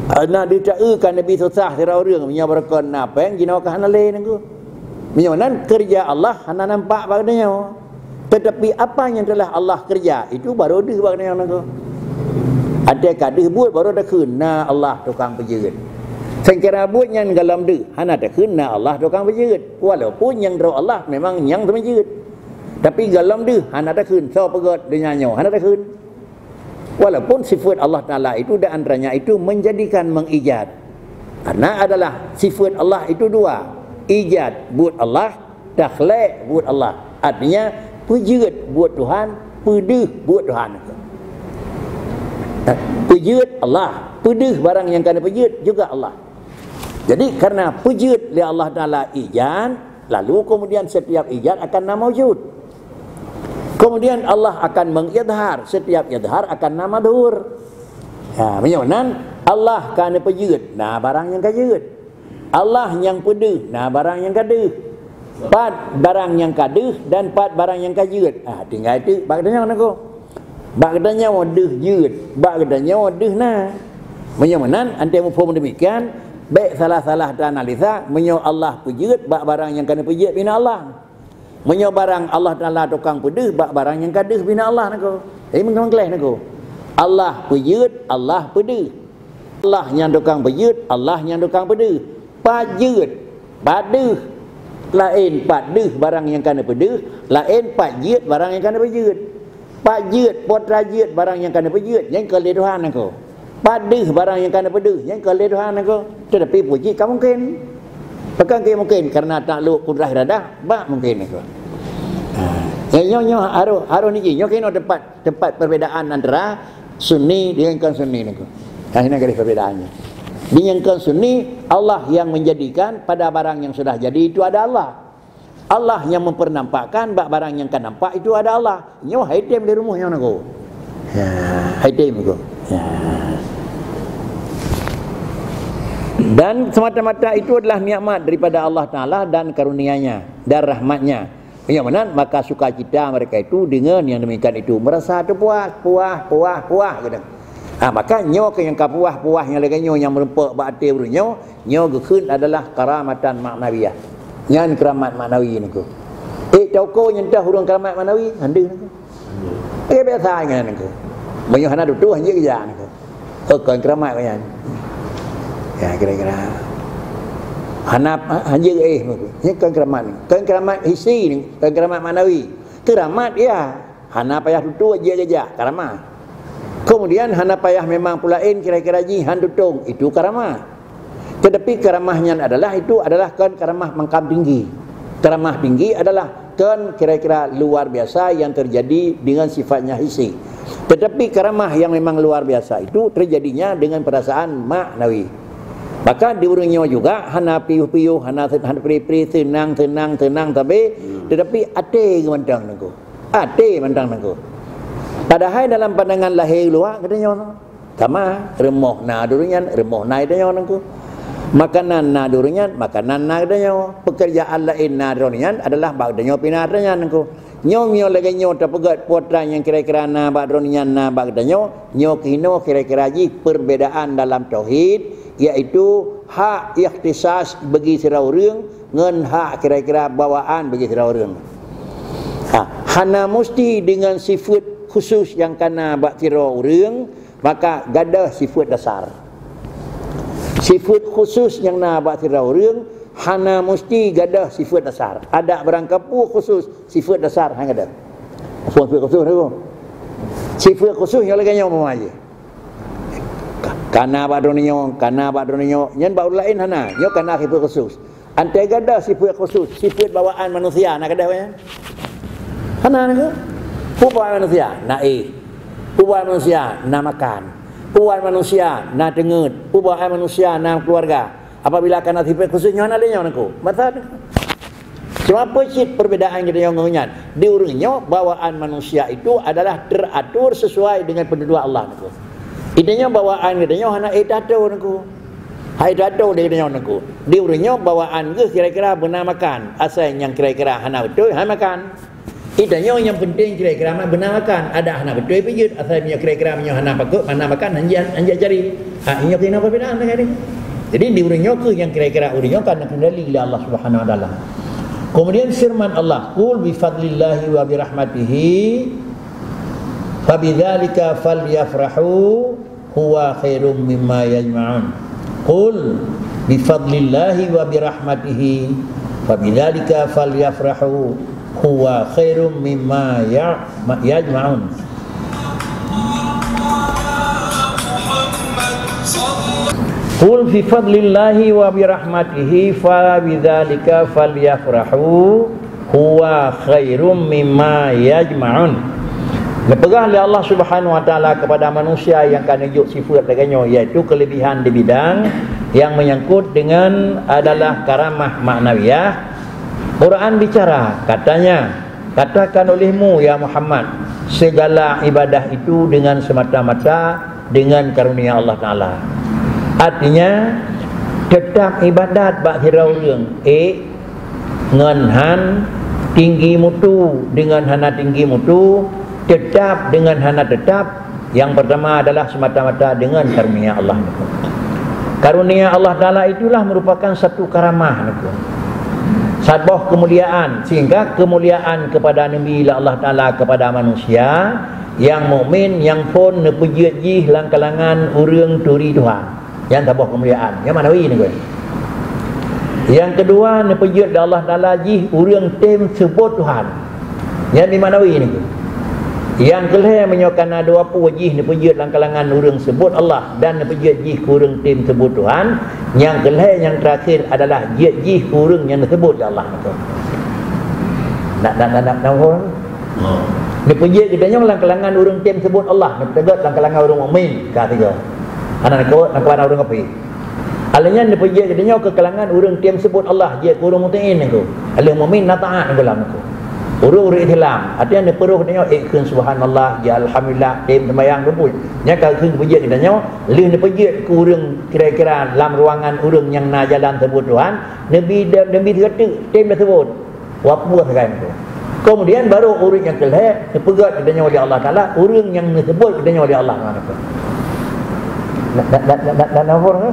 Hana deuh taeu ka neubi susah sidroe ureuëng. Meunyoe barokon na péng jinoe ka hana lé nangku. Meunyoe nan keureuja Allah hana nampak bak geutanyoe. Tetapi apa yang telah Allah kerja, itu baru deuh bak geutanyoe nangku. Até ka deuh buet baru takheun na Allah tukang peujeuet. Sengkira buet nyan galom deuh, hana takheun na Allah tukang peujeuet. Walaupun nyang droe Allah memang nyang teumeujeuet. Tapi galom deuh hana takheun, soe peugét donya nyoe hana takheun. Walaupun sifat Allah Taala itu dan antaranya itu menjadikan mengijad. Karena adalah sifat Allah itu dua. Ijad buat Allah, takhlek buat Allah. Artinya Peujeuet buet Tuhan, peudeuh buet Tuhan. Peujeuet Allah, peudeuh barang nyang ka neupeujeuet juga Allah. Jadi, karena peujeuet lé Allah Taala ijad, lalu kemudian setiap ijad akan na maujud. Kemudian Allah akan mengidhar, setiap idhar akan na madhur. Ha, meunyoe nan, Allah ka neupeujeuet, na barang nyang ka jeuet. Allah nyang peudeuh, na barang nyang ka deuh. Pat barang nyang ka deuh dan pat barang nyang ka jeuet. Ah, tinggai teuk bak geutanyoe nangko. Bak geutanyoe deuh jeuet, bak geutanyoe deuh na. Meunyoe meunan, antai muphom demikian, bék salah-salah teuanalisa, meunyoe Allah peujeuet bak barang nyang ka neupeujeuet bina Allah. Meunyoe barang Allah Taala tukang peudeuh bak barang nyang ka deuh bina Allah nangko. Jadi meugleh nangko. Allah peujeuet, Allah peudeuh. Allah nyang tukang peujeuet, Allah nyang tukang peudeuh. Pat jeuet, pat deuh. Laén pat deuh barang nyang ka neupeudeuh, laén pat jeuet barang nyang ka neupeujeuet. Pat jeuet, pat jeuet barang nyang ka neupeujeuet, nyan keu lé Tuhan nangko. Pat deuh barang nyang ka neupeudeuh, nyan keu lé Tuhan nangko. Tetapi puji ka mungkin. Pakon keu mungkin, karena takluk kudrah iradah, bak mungkin nangko. Ha. Nyoe, nyoe, nyoe harôh, harôh niji, nyoe keunoe teumpat, teumpat perbedaan antara Sunni dengan kon Sunni nangko. Nah, ini garis perbedaannya. Di nyang kon Sunni, Allah yang menjadikan pada barang yang sudah jadi itu ada Allah. Allah nyang mempernampakkan bak barang nyang ka nampak itu ada Allah. Nyoe hai tem lé rumoh nyoe nangko. Ya, hai tem nangko. Ya. Dan semata-mata itu adalah nikmat daripada Allah Taala dan karunia-Nya dan rahmat-Nya. Meunyoe meunan, maka sukacita mereka itu dengan yang demikian itu. Merasa terpuas, puas, puas, puas, kata. Ha, maka nyoe keuh nyang ka puas-puas nyang lagée nyoe nyang meureumpok bak até ureuëng nyoe, nyoe geukheun adalah karamatan maknawiyah. Nyan keuramat maknawi nangko. Eh, tauko nyang teuh ureuëng keuramat maknawi, hana nangko. Eh, biasa nyan nangko. Meunyoe hana tutoe, hanjeuet geujak nangko. Oh, kon keuramat nyan. Ya, kira-kira. Hana, hanjeuet eh, nangko. Nyan kon keuramat ni. Kon keuramat hissi ni, kon keuramat maknawi. Keuramat, ya. Hana payah tutoe jeuet geujak, karamah. Kemudian hana payah memang peue laén kira-kira jih han tutong, itu karamah. Tetapi karamah nyan adalah, itu adalah kon karamah maqam tinggi. Karamah tinggi adalah kon kira-kira luar biasa yang terjadi dengan sifatnya hissi. Tetapi karamah yang memang luar biasa itu terjadinya dengan perasaan maknawi. Maka di ureuëng nyoe juga hana piôh-piôh, hana, hana pri-pri, seunang, seunang, seunang sabe, tetapi até geumantong nangko. Até mantong nangko. Padahai dalam pandangan lahé luwa geutanyoe sama, rumoh na di ureuëng nyan, rumoh na di tanyoe nangko. Makanan na di ureuëng nyan, makanan na di tanyoe. Pekerjaan laén na di ureuëng nyan adalah bak tanyoe pih na di tanyoe nangko. Nyoe meunyoe lagée nyoe tapeugét putra nyang kira-kira na bak droeneuh nyan na bak geutanyoe, nyoe keunoe kira-kira jih perbedaan dalam tauhid, yaitu hak ikhtisas bagi sidroe ureuëng ngon hak kira-kira bawaan bagi sidroe ureuëng. Ha, hana musti deungon sifeuet khusus nyang kana bak sidroe ureuëng, maka gadôh sifeuet dasar. Sifeuet khusus nyang na bak sidroe ureuëng hana musti gadôh sifeuet dasar. Adak barangkapeue khusus, sifeuet dasar hana gadôh. Peue sifeuet khusus tu? Sifeuet khusus nyang lagée nyoe umpama jih. Ka-, kana bak droeneuh nyoe, kana bak droeneuh nyoe, nyan bak ureuëng laén hana. Nyoe kana sifeuet khusus. Antai gadôh sifeuet khusus, sifeuet bawaan manusia na gadôh nyan? Hana na ke? Peue bawaan manusia? Na éh. Peue bawaan manusia? Na makan. Peue bawaan manusia? Na teungeut. Peue bawaan manusia? Na keuluwarga. Apabila kana sifeuet khusus nyoe hana lé nyoe nangko. Masa cuma peue cit perbedaan geutanyoe ngon nyan? Di ureuëng nyoe bawaan manusia itu adalah teratur sesuai dengan peunduduek Allah nangko. Di tanyoe bawaan geutanyoe hana éh tato nangko. Hai tato di tanyoe nangko. Di ureuëng nyoe bawaan geuh kira-kira beuna makan. Asai nyang kira-kira hana beutôi, hai makan. Di tanyoe nyang penting kira-kira ma-, beuna makan. Adak hana beutôi pih jeuet. Asai meunyoe kira-kira meunyoe hana pakot, hana makan, hanjeuet, hanjeuet jari. Ha, nyoe keunoe perbedaan lagée nyoe. Jadi di ureuëng nyoe keuh nyang kira-kira ureuëng nyoe kan neukendali lé Allah Subhanahu wa Taala. Kemudian firman Allah, "Qul bi fadlillahi wa bi rahmatihi fa bidzalika falyafrahu huwa khairum mimma yajma'un." Qul bi fadlillahi wa bi rahmatihi fa bidzalika falyafrahu huwa khairum mimma ya-, ma-, yajma'un. Qul bi fadlillahi wa bi rahmatihi fa bidzalika falyafrahu huwa khairum mimma yajma'un. Neupeugah lé Allah Subhanahu wa Taala kepada manusia nyang ka neujok sifeut lagée nyoe, yaitu kelebihan di bidang yang menyangkut dengan adalah karamah maknawiyah. Quran bicara, katanya, "Katakan olehmu, ya Muhammad, segala ibadah itu dengan semata-mata dengan karunia Allah Taala." Artinya, tetap ibadat bak sidroe ureuëng, ék ngon han, tinggi mutu dengan hana tinggi mutu, tetap dengan hana tetap, yang pertama adalah semata-mata dengan karunia Allah. Karunia Allah Taala itulah merupakan satu karamah, saboh kemuliaan, sehingga kemuliaan kepada Nabi Allah Taala kepada manusia yang mukmin, yang phon neupeujeuet jih lam kalangan ureuëng turi Tuhan. Nyan saboh keumuliaan. Nyang manawi ni, gue. Yang kedua, neupeujeuet lé Allah Taala jih ureuëng tem seubot Tuhan. Nyan di manawi ni, gue. Yang keulhée, meunyoe kana dua peue jih neupeujeuet lam kalangan ureuëng seubot Allah dan neupeujeuet jih keu ureuëng tem seubot Tuhan, nyang keulhée nyang terakhir adalah jeuet jih keu ureuëng nyang neuseubot lé Allah. Nak, nak, nak, nak, nak, Oh. Neupeujeuet geutanyoe lam kalangan ureuëng tem seubot Allah, neupeuteugot lam kalangan ureuëng mukmin, ka tiga. Hana neukot, lam kalangan ureuëng kafé. Alheuh nyan neupeujeuet geutanyoe keu kalangan ureuëng tem seubot Allah, jeuet keu ureuëng muti'in nyan keuh. Alheuh mukmin na taat nyan keuh lam nyan keuh. Ureuëng-ureuëng Islam, artinya neupeuroh geutanyoe, ék kheun subhanallah, ya alhamdulillah, tem seumayang, rumput. Nyan ka kheun peujeuet geutanyoe, lheuh neupeujeuet keu ureuëng kira-kira lam ruangan ureuëng nyang na jalan seubot Tuhan, neubi, neubi teugateuk, tem neuseubot. Wapue sagai nyan keuh. Keumudian baru ureuëng nyang keulhée neupeugét geutanyoe lé Allah Taala, ureuëng nyang neuseubot geutanyoe lé Allah Taala nyan keuh. Na, na, na, na, na, na, na, na,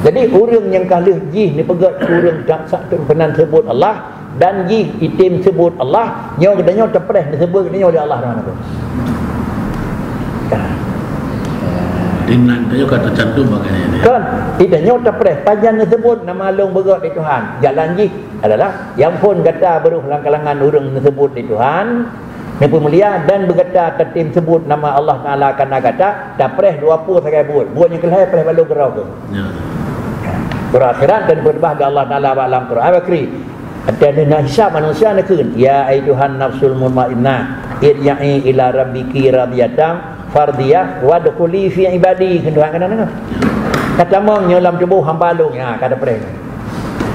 jadi ureuëng nyang ka lheueh jih neupeugét ureuëng tak sak peunan seubot Allah dan jih item seubot Allah, nyoe geutanyoe teupreh neuseubot geutanyoe lé Allah Taala nyan keuh. Kan? Di nan tanyoe ka teucantum bak nyan, ya. Kan? Geutanyoe teupreh pajan neuseubot nama lôn beugét lé Tuhan. Jalan jih adalah nyang phon gata baroh lam kalangan ureuëng neuseubot lé Tuhan, neupeumulia dan beugata tatem seubot nama Allah Taala kana gata, tapreh dua pue sagai buet. Buet nyang keulhée preh balo keudroe keuh. Ya. Keudroe akhirat dan peubah lé Allah Taala bak lam Quran bakri. Ateueh na hisab manusia neukheun, "Ya ayyatuhan nafsul mutmainnah, irji'i ila rabbiki radiyatan mardiyah wadkhuli fi ibadi," kheun Tuhan keunan nyoe. Ka tamong nyoe lam tuboh hamba lôn, ha, ka teupreh.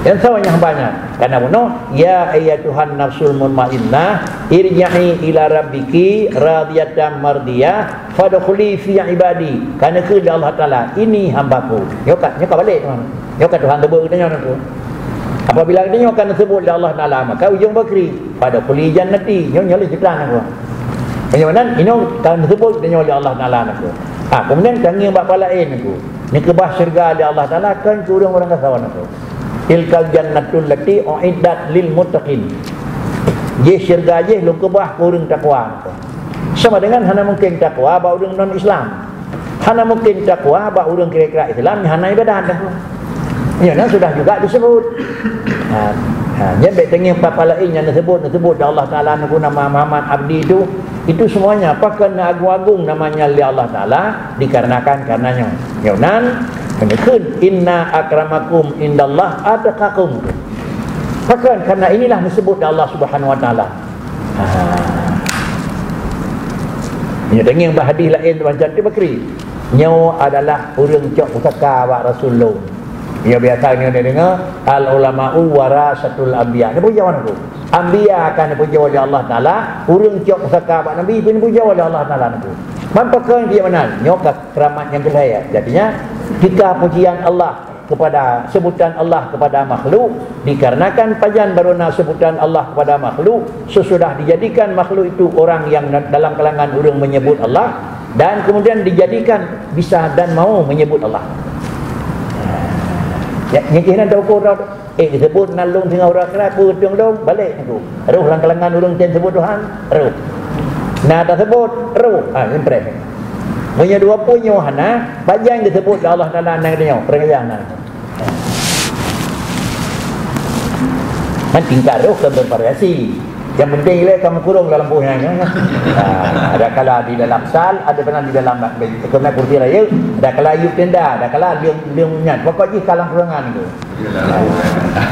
Nyang sawa nyang hamba nyan, ka na bunoe, "Ya ayyatuhan nafsul mutmainnah, irji'i ila rabbiki radiyatan mardiyah fadkhuli fi ibadi." Ka neukheun lé Allah Taala, "Ini hambaku." Nyoe ka, nyoe ka balek teuma. Nyoe ka Tuhan teubiet geutanyoe nyan keuh. Apabila geutanyoe ka neuseubot lé Allah Taala, maka ujong bakri, "Fadkhuli jannati." Nyoe, nyoe lé ceuta nyan keuh. Meunyoe nan, inoe ka neuseubot geutanyoe lé Allah Taala nyan keuh. Ha, keumudian ka ngieng bak pala laén nyan keuh. Neukeubah syeuruga lé Allah Taala kon keu ureuëng-ureuëng gasawa nyan keuh. "Tilkal jannatul lati u'iddat lil muttaqin." Jih syeuruga jih lôn keubah keu ureuëng takwa nyan keuh. Sama dengan hana mungken takwa bak ureuëng non-Islam. Hana mungken takwa bak ureuëng kira-kira Islam nyang hana ibadat dah. Nyan sudah juga disebut. Ha, ha, nyan bék teungieng papa laén nyang disebut, disebut lé Allah Taala nyan keuh nama Muhammad Abdi itu, itu semuanya pakon na agung-agung namanya lé Allah Taala dikarenakan karena nyoe. Nyoe nan, meunyoe kheun, "Inna akramakum indallah atqakum." Pakon? Karena inilah disebut lé Allah Subhanahu wa Taala. Ha. Nyoe teungieng bak hadis laén macam tu bakri. Nyoe adalah ureuëng cok pusaka bak Rasul lôn. Nyoe biasa nyoe neudeungoe, "Al ulama'u warasatul anbiya." Nyoe peue jawaban aku? Anbiya ka neupujoe lé Allah Taala, ureuëng cok pusaka bak Nabi pih neupujoe lé Allah Taala nyan keuh. Man pakon dia meunan? Nyoe ka keramat nyang keulhée. Jadinya, ketika pujian Allah kepada, sebutan Allah kepada makhluk, dikarenakan pajan baru na sebutan Allah kepada makhluk, sesudah dijadikan makhluk itu orang yang dalam kalangan ureuëng menyebut Allah, dan kemudian dijadikan bisa dan mau menyebut Allah. Ya, nyang keunan teuukur tau. Eh, disebut nan lôn singoh uroe akhirat, peue tueng lôn, balek nyan keuh. Roh lam kalangan ureuëng tem seubut Tuhan, roh. Na tasebut, roh. Ha, impreh. Meunyoe dua peue nyoe hana, pajan disebut lé Allah Taala nan geutanyoe, peureugayan nan. Man tingkat roh kan bervariasi. Yang penting ilée kamu kurung dalam puih nyan. Ha, ada kala di dalam sal, ada pernah di dalam, kena kursi raya, ada kala yub tenda, ada kala leueng, leueng nyan. Pokok jih ka lam kurangan tu.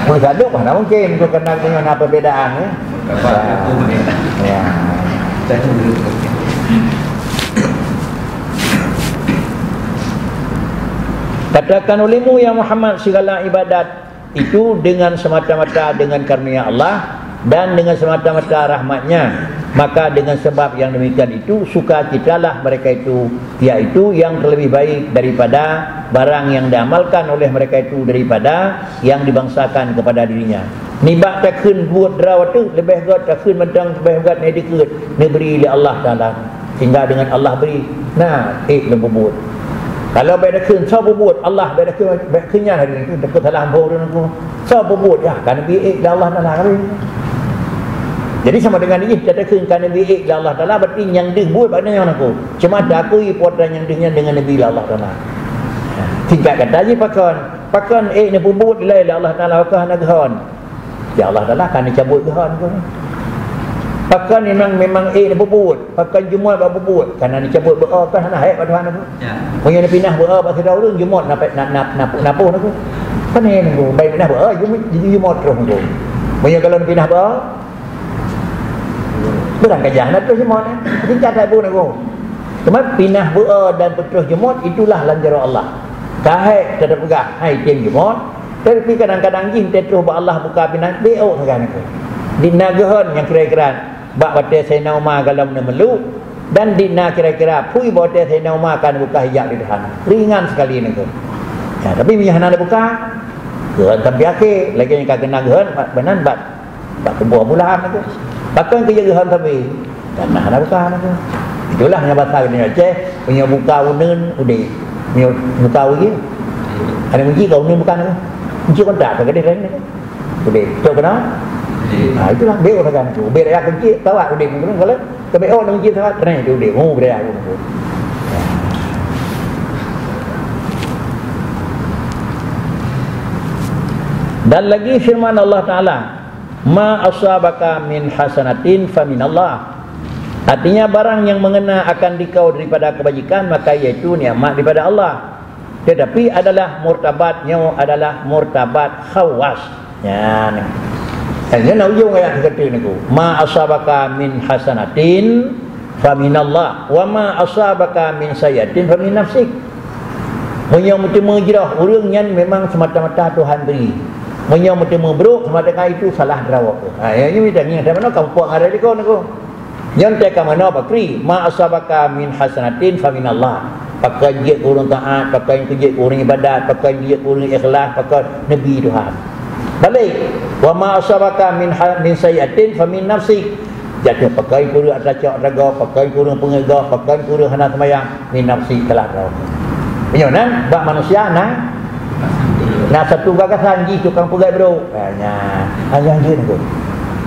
Peusadup mana mungkin tu kena dengan apa bedaan, ya. Ya. Katakan olehmu, ya Muhammad, segala ibadat itu dengan semata-mata dengan karunia Allah dan dengan semata-mata rahmat-Nya. Maka dengan sebab yang demikian itu, sukacitalah mereka itu, yaitu yang terlebih baik daripada barang yang diamalkan oleh mereka itu daripada yang dibangsakan kepada dirinya. Nibak takheun buet droe teuh, leubeh gét takheun mantong, leubeh gét neudikeue neubri lé Allah Taala, sehingga dengan Allah bri. Nah, ék lôn peubuet. Kalau bèk takheun, soe peubuet? Allah. Bèk takheun, bèk kheun nyan hari nyoe, takheun salah amphon ureueng nyoe. Soe peubuet? Ya, ka neubri ék lé Allah Taala, ka bri. Jadi sama dengan jih, takheun ka neubri ék lé Allah Taala, berarti nyang deuh buet bak nyoe nyoe. Cuma takui putra nyang deuh nyan dengan neubri lé Allah Taala. Singkat kata jih pakon? Pakon ék neupeubuet lé Allah Taala ka hana geuhon? Ya Allah Taala ka neucabut geuhon tu. Pakon memang, memang ék neupeubuet, pakon jumôt bak peubuet, ka na neucabut beuo, kan hana hék bak Tuhan tu. Ya. Meunyoe neupinah beuo bak sidroe ureueng, jumôt na, na, na, na, na poh tu. Pane nunggu, bai pinah beuo, jumôt, jumôt terus nunggu. Meunyoe kalau neupinah beuo, beurang kajah na terus jumôt, eh. Tingkat tak pun nunggu. Cuma pinah beuo dan peutrôh jumôt itulah lam jaroe Allah. Ka hék teupeugah, hai tem jumôt, Tapi kadang-kadang jih teutroh bak Allah buka pinang, beuo sagai nangku. Di na geuhon nyang kira-kira bak watèe Saidina Umar galom neumeulu, dan di na kira-kira phui bak watèe Saidina Umar ka neubuka hijab di Tuhan. Ringan sekali nangku. Ya, tapi meunyoe hana neubuka, geuhon sampai akhé, lagèe nyang ka geuhon bak, bak kubu Abu Lahab nangku. Pakon keu geuhon sampai? Karena hana buka nangku. Itulah nyang basa geutanyoe Aceh, meunyoe buka uneun udép. Meunyoe buka uji, ada uji ka uneun buka nangku. Uji kontak ka gadeh laén nangku. Udép. Cok keunoe? Ha, itulah beuo sagai nangku. Ubé raya keuncik tawat udép nangku. Kalau teubeuo nangku cik tawat, treh udép. Oh, budaya aku nangku. Dan lagi firman Allah Taala, "Ma asabaka min hasanatin faminallah." Artinya, barang yang mengena akan dikau daripada kebajikan, maka iaitu nikmat daripada Allah. Tetapi adalah murtabat nyoe adalah murtabat khawas. Nyan. Dan nyan ujong ayat kata niku, "Ma asabaka min hasanatin faminallah, wa ma asabaka min sayyi'atin famin nafsik." Meunyoe meuteumé jroh ureueng nyan memang semata-mata Tuhan bri. Meunyoe meuteumé brok, semata-mata itu salah droe. Ha, ya, ini mita ngieng, sama kamu puak ngarai liko niku. Nyan teuka meunoe bakri, "Ma asabaka min hasanatin faminallah." Pakon jeuet keu ureueng taat, pakon jeuet keu ureueng ibadat, pakon jeuet keu ureueng ikhlas, pakon neubi Tuhan. Balik, "Wa ma asabaka min ha-, min sayyi'atin famin nafsik." Jatuh pakon keu ureueng atra cok atra gob, pakon keu ureueng peungeuet gob, pakon keu ureueng hana seumayang, min nafsi telah droe. Meunyoe nan bak manusia na, na satu gagasan jih tukang peugét brok. Ha, nyan. Ha, nyan jeuet tu.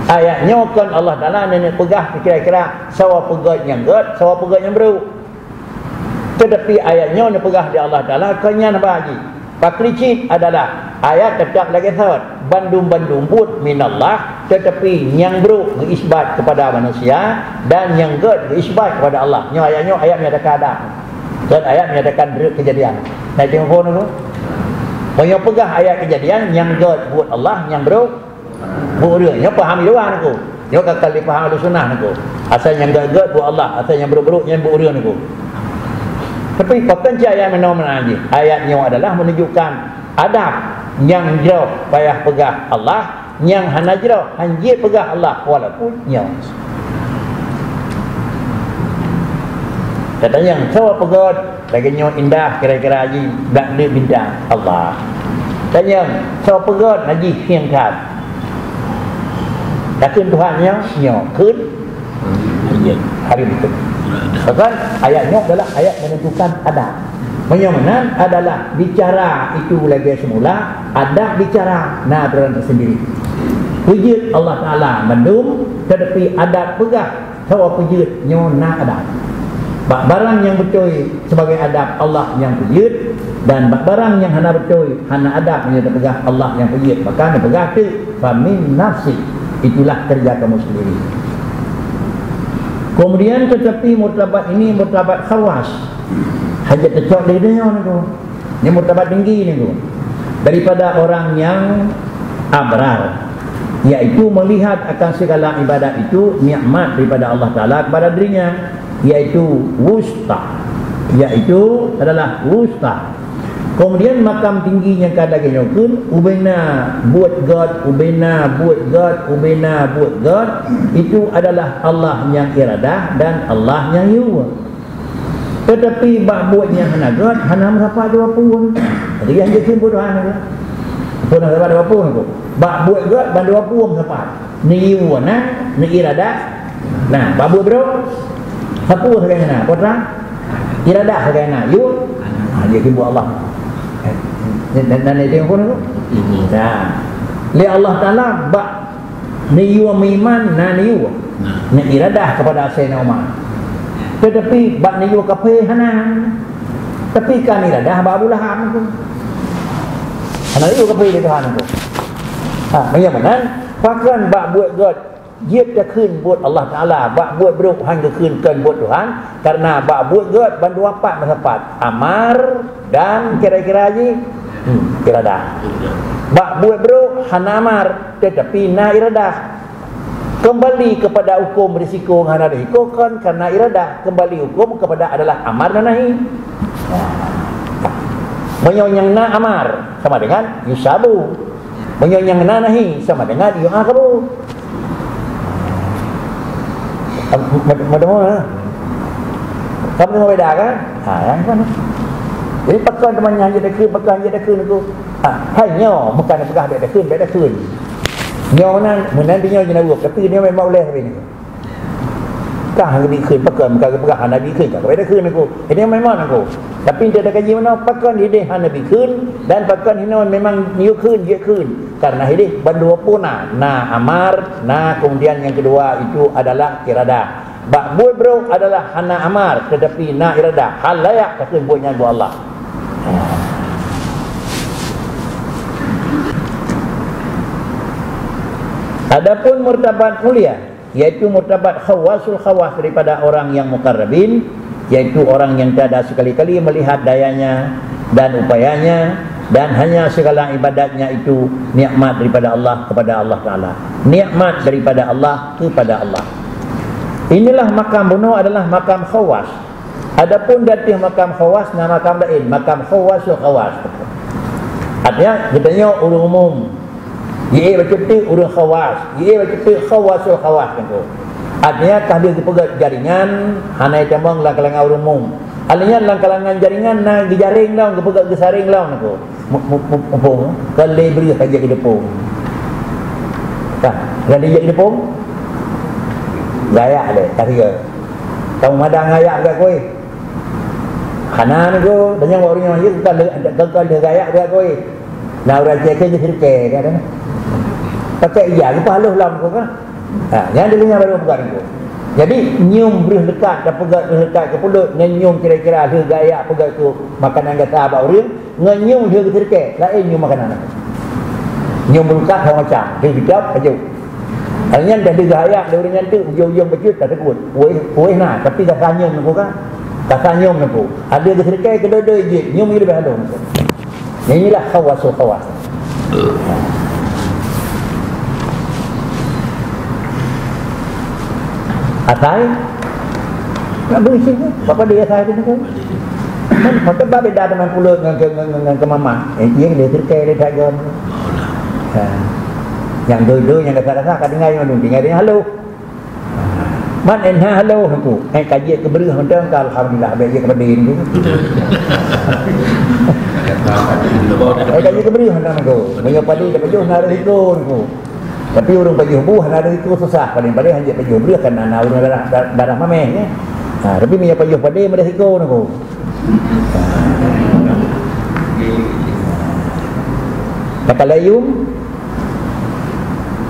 Ayat nyoe kon Allah Taala neuk peugah kira-kira sawa peugét nyang gét, sawa peugét nyang brok. Tetapi ayat nyoe neupeugah di Allah Taala kon nyan ba jih. Pakri cit adalah ayat teutap lagée thot, bandum-bandum buet minallah, tetapi nyang brok geuisbat kepada manusia dan nyang gét geuisbat kepada Allah. Nyoe ayat nyoe ayat menyatakan ada. Dan ayat menyatakan brok kejadian. Nah, itu phon tu. Meunyoe peugah ayat kejadian, nyang gét buet Allah, nyang brok buet ureueng. Nyoe paham di luwa niko. Nyoe ka kali paham Ahlussunnah niko. Asai nyang gét-gét buet Allah, asai nyang brok-brok nyan buet ureueng niko. Tapi pakon cit ayat meunoe meunan jih? Ayat nyoe adalah menunjukkan adab nyang jroh payah peugah Allah, nyang hana jroh hanjeuet peugah Allah walaupun nyoe. Katanyang sawa peugét Lagée nyoe indah kira-kira jih bak deuek bintang Allah. Tanyong, soe peugét najih hieng that? Takheun Tuhan nyoe, nyoe kheun hari beutôi. Bahkan ayat nyoe adalah ayat menentukan adab. Meunyoe meunan adalah bicara itu lagée semula, adab bicara na aturan tersendiri. Peujeuet Allah Taala mandum, tetapi adab peugah Soe peujeuet nyoe na adab. Bak barang nyang beutôi sebagai adab Allah nyang peujeuet, dan bak barang nyang hana beutôi, hana adab meunyoe teupeugah Allah nyang peujeuet. Maka neupeugah teuk, "Famin nafsik." Itulah kerja kamu sendiri. Kemudian tetapi murtabat ini murtabat khawas. Hajat teucok di dunia tu. Ini murtabat tinggi ni tu. Daripada orang yang abrar. yaitu melihat akan segala ibadat itu nikmat daripada Allah Taala kepada dirinya, yaitu wusta, yaitu adalah wusta. Kemudian makam tinggi nyang ka lagée nyoe kheun, ubena buet gét, ubena buet gét, ubena buet gét, itu adalah Allah nyang iradah dan Allah nyang yue. Teutapi bak buet nyang hana gét, hana meusapat dua pun. Jadi nyang jeuet kheun buet Tuhan tu. Pun hana meusapat dua pun tu. Bak buet gét ban dua pun meusapat. Neuyue na, neuiradah. Nah, bak buet brok, sapeue sagai na, peue trang? Iradah sagai na, yue. Ha, dia timbul Allah. Dan, dan, dan dia timbul tu. Nah, lé Allah Taala bak neuyue meuiman na neuyue. Nah. Neuiradah kepada Sayyidina Umar. Tetapi bak neuyue kaphé hana. Tapi kan iradah bak Abu Lahab tu. Hana neuyue kaphé lé Tuhan tu. Ha, meunyo meunan, pakon bak buet gét jeuet takheun buet Allah Taala, bak buet brok han geukheun kon buet Tuhan, karena bak buet gét bandua pat meusapat, amar dan kira-kira jih, hmm, iradah. Bak buet brok hana amar, tetapi na iradah. Kembali kepada hukum risiko hana risiko kon karena iradah. Kembali hukum kepada adalah amar dan nahi. Meunyo nyang na amar sama dengan yusabu. Meunyo nyang na nahi sama dengan yu'aqabu. Mad-, madahona. Kamu tengok beda kan? Ha, yang kan. Jadi pakon teuma nyang jeuet takheun, pakon jeuet takheun tu. Ha, hai nyoe bukan peugah beda takheun, beda takheun. Nyoe meunan, meunan di nyoe jeunaweuh, tapi nyoe memang uleh tapi ni. Kah Nabi kheun, pakon ka geupeugah Nabi kheun, ka geupeugah kheun aku. Ini memang aku. Tapi tidak ada kaji mana, pakon hideh Nabi kheun, dan pakon hinoe memang yue kheun, jeuet kheun. Karena hideh bandua pun na, na amar, na kemudian yang kedua itu adalah iradah. Bak buet brok adalah hana amar, tetapi na iradah. Hal layak takheun buet nyan buet Allah. Adapun martabat mulia, yaitu martabat khawasul khawas daripada orang yang muqarrabin, yaitu orang yang tiada sekali-kali melihat dayanya dan upayanya, dan hanya segala ibadatnya itu nikmat daripada Allah kepada Allah Taala. Nikmat daripada Allah kepada Allah. Inilah makam bunoe adalah makam khawas. Adapun di ateueh makam khawas na makam laén, makam khawasul khawas. Artinya, geutanyoe ureuëng umum, Jiék bacut teuk ureuëng khawas, jiék bacut teuk khawasul khawas teungku. Artinya, ka lheueh geupeugét jaringan, hana jitamong lam kalangan ureuëng umum. Artinya, lam kalangan jaringan na geujaréng lom, geupeugét geusaréng lom teungku. Mu-, mu-, mu-, muphom, ka lheueh breueh ka jeuet keu deupông. Ka, ka lheueh jeuet keu deupông? Gayak deh, ka rhöe. Ka meumadang gayak bak kuéh. Hana teungku, dan nyang ureuëng nyang jeuet ka lheueh, ka lheueh gayak bak kuéh. Na ureuëng Aceh keu geusirikée, kan? Pakai ija, leupah lom teungku kan? Ha, nyan dulu nyan baru buka teungku. Jadi, nyoe breueh leukat, tapeugét breueh leukat keu pulot, ngon nyoe kira-kira lheueh gayak peugét keu makanan gata bak ureuëng, ngon nyoe lheueh geusirikée, laén nyoe makanan. Nyoe breueh leukat sama macam, lheueh geudap, pajoh. Hal nyan dah lheueh gayak lé ureuëng nyan teuk, ujong-ujong bacut, ka teugut. Kuéh, kuéh na, tapi gata nyoe teungku kan? Gata nyoe teungku. Ada geusirikée keudua-dua jeuet, nyoe leubeh halom teungku. Inilah khawasul khawas. Asai? Nak beri sini. Apa dia asai tu? Kan, maka bab beda dengan pulut dengan ke, dengan, dengan kemamah. Eh, dia dia terkait dia tak jawab. Ha. Yang dua-dua yang dasar-dasar, kat dengar yang dulu, dengar dia halo. Man en ha halo aku. Eh, ka jeuet keu breueh mantong ka, alhamdulillah, bèk jeuet keu padé nyan. Eh, ka jeuet keu breueh mantong aku. Meunyoe padé tapajoh na risiko aku. Tapi ureueng pajoh bu hana risiko, susah. Paling-paling hana jeuet pajoh breueh kan na ureueng darah, darah mamèh, ya. Ha, tapi meunyoe pajoh padé meurisiko aku. Takalon yum.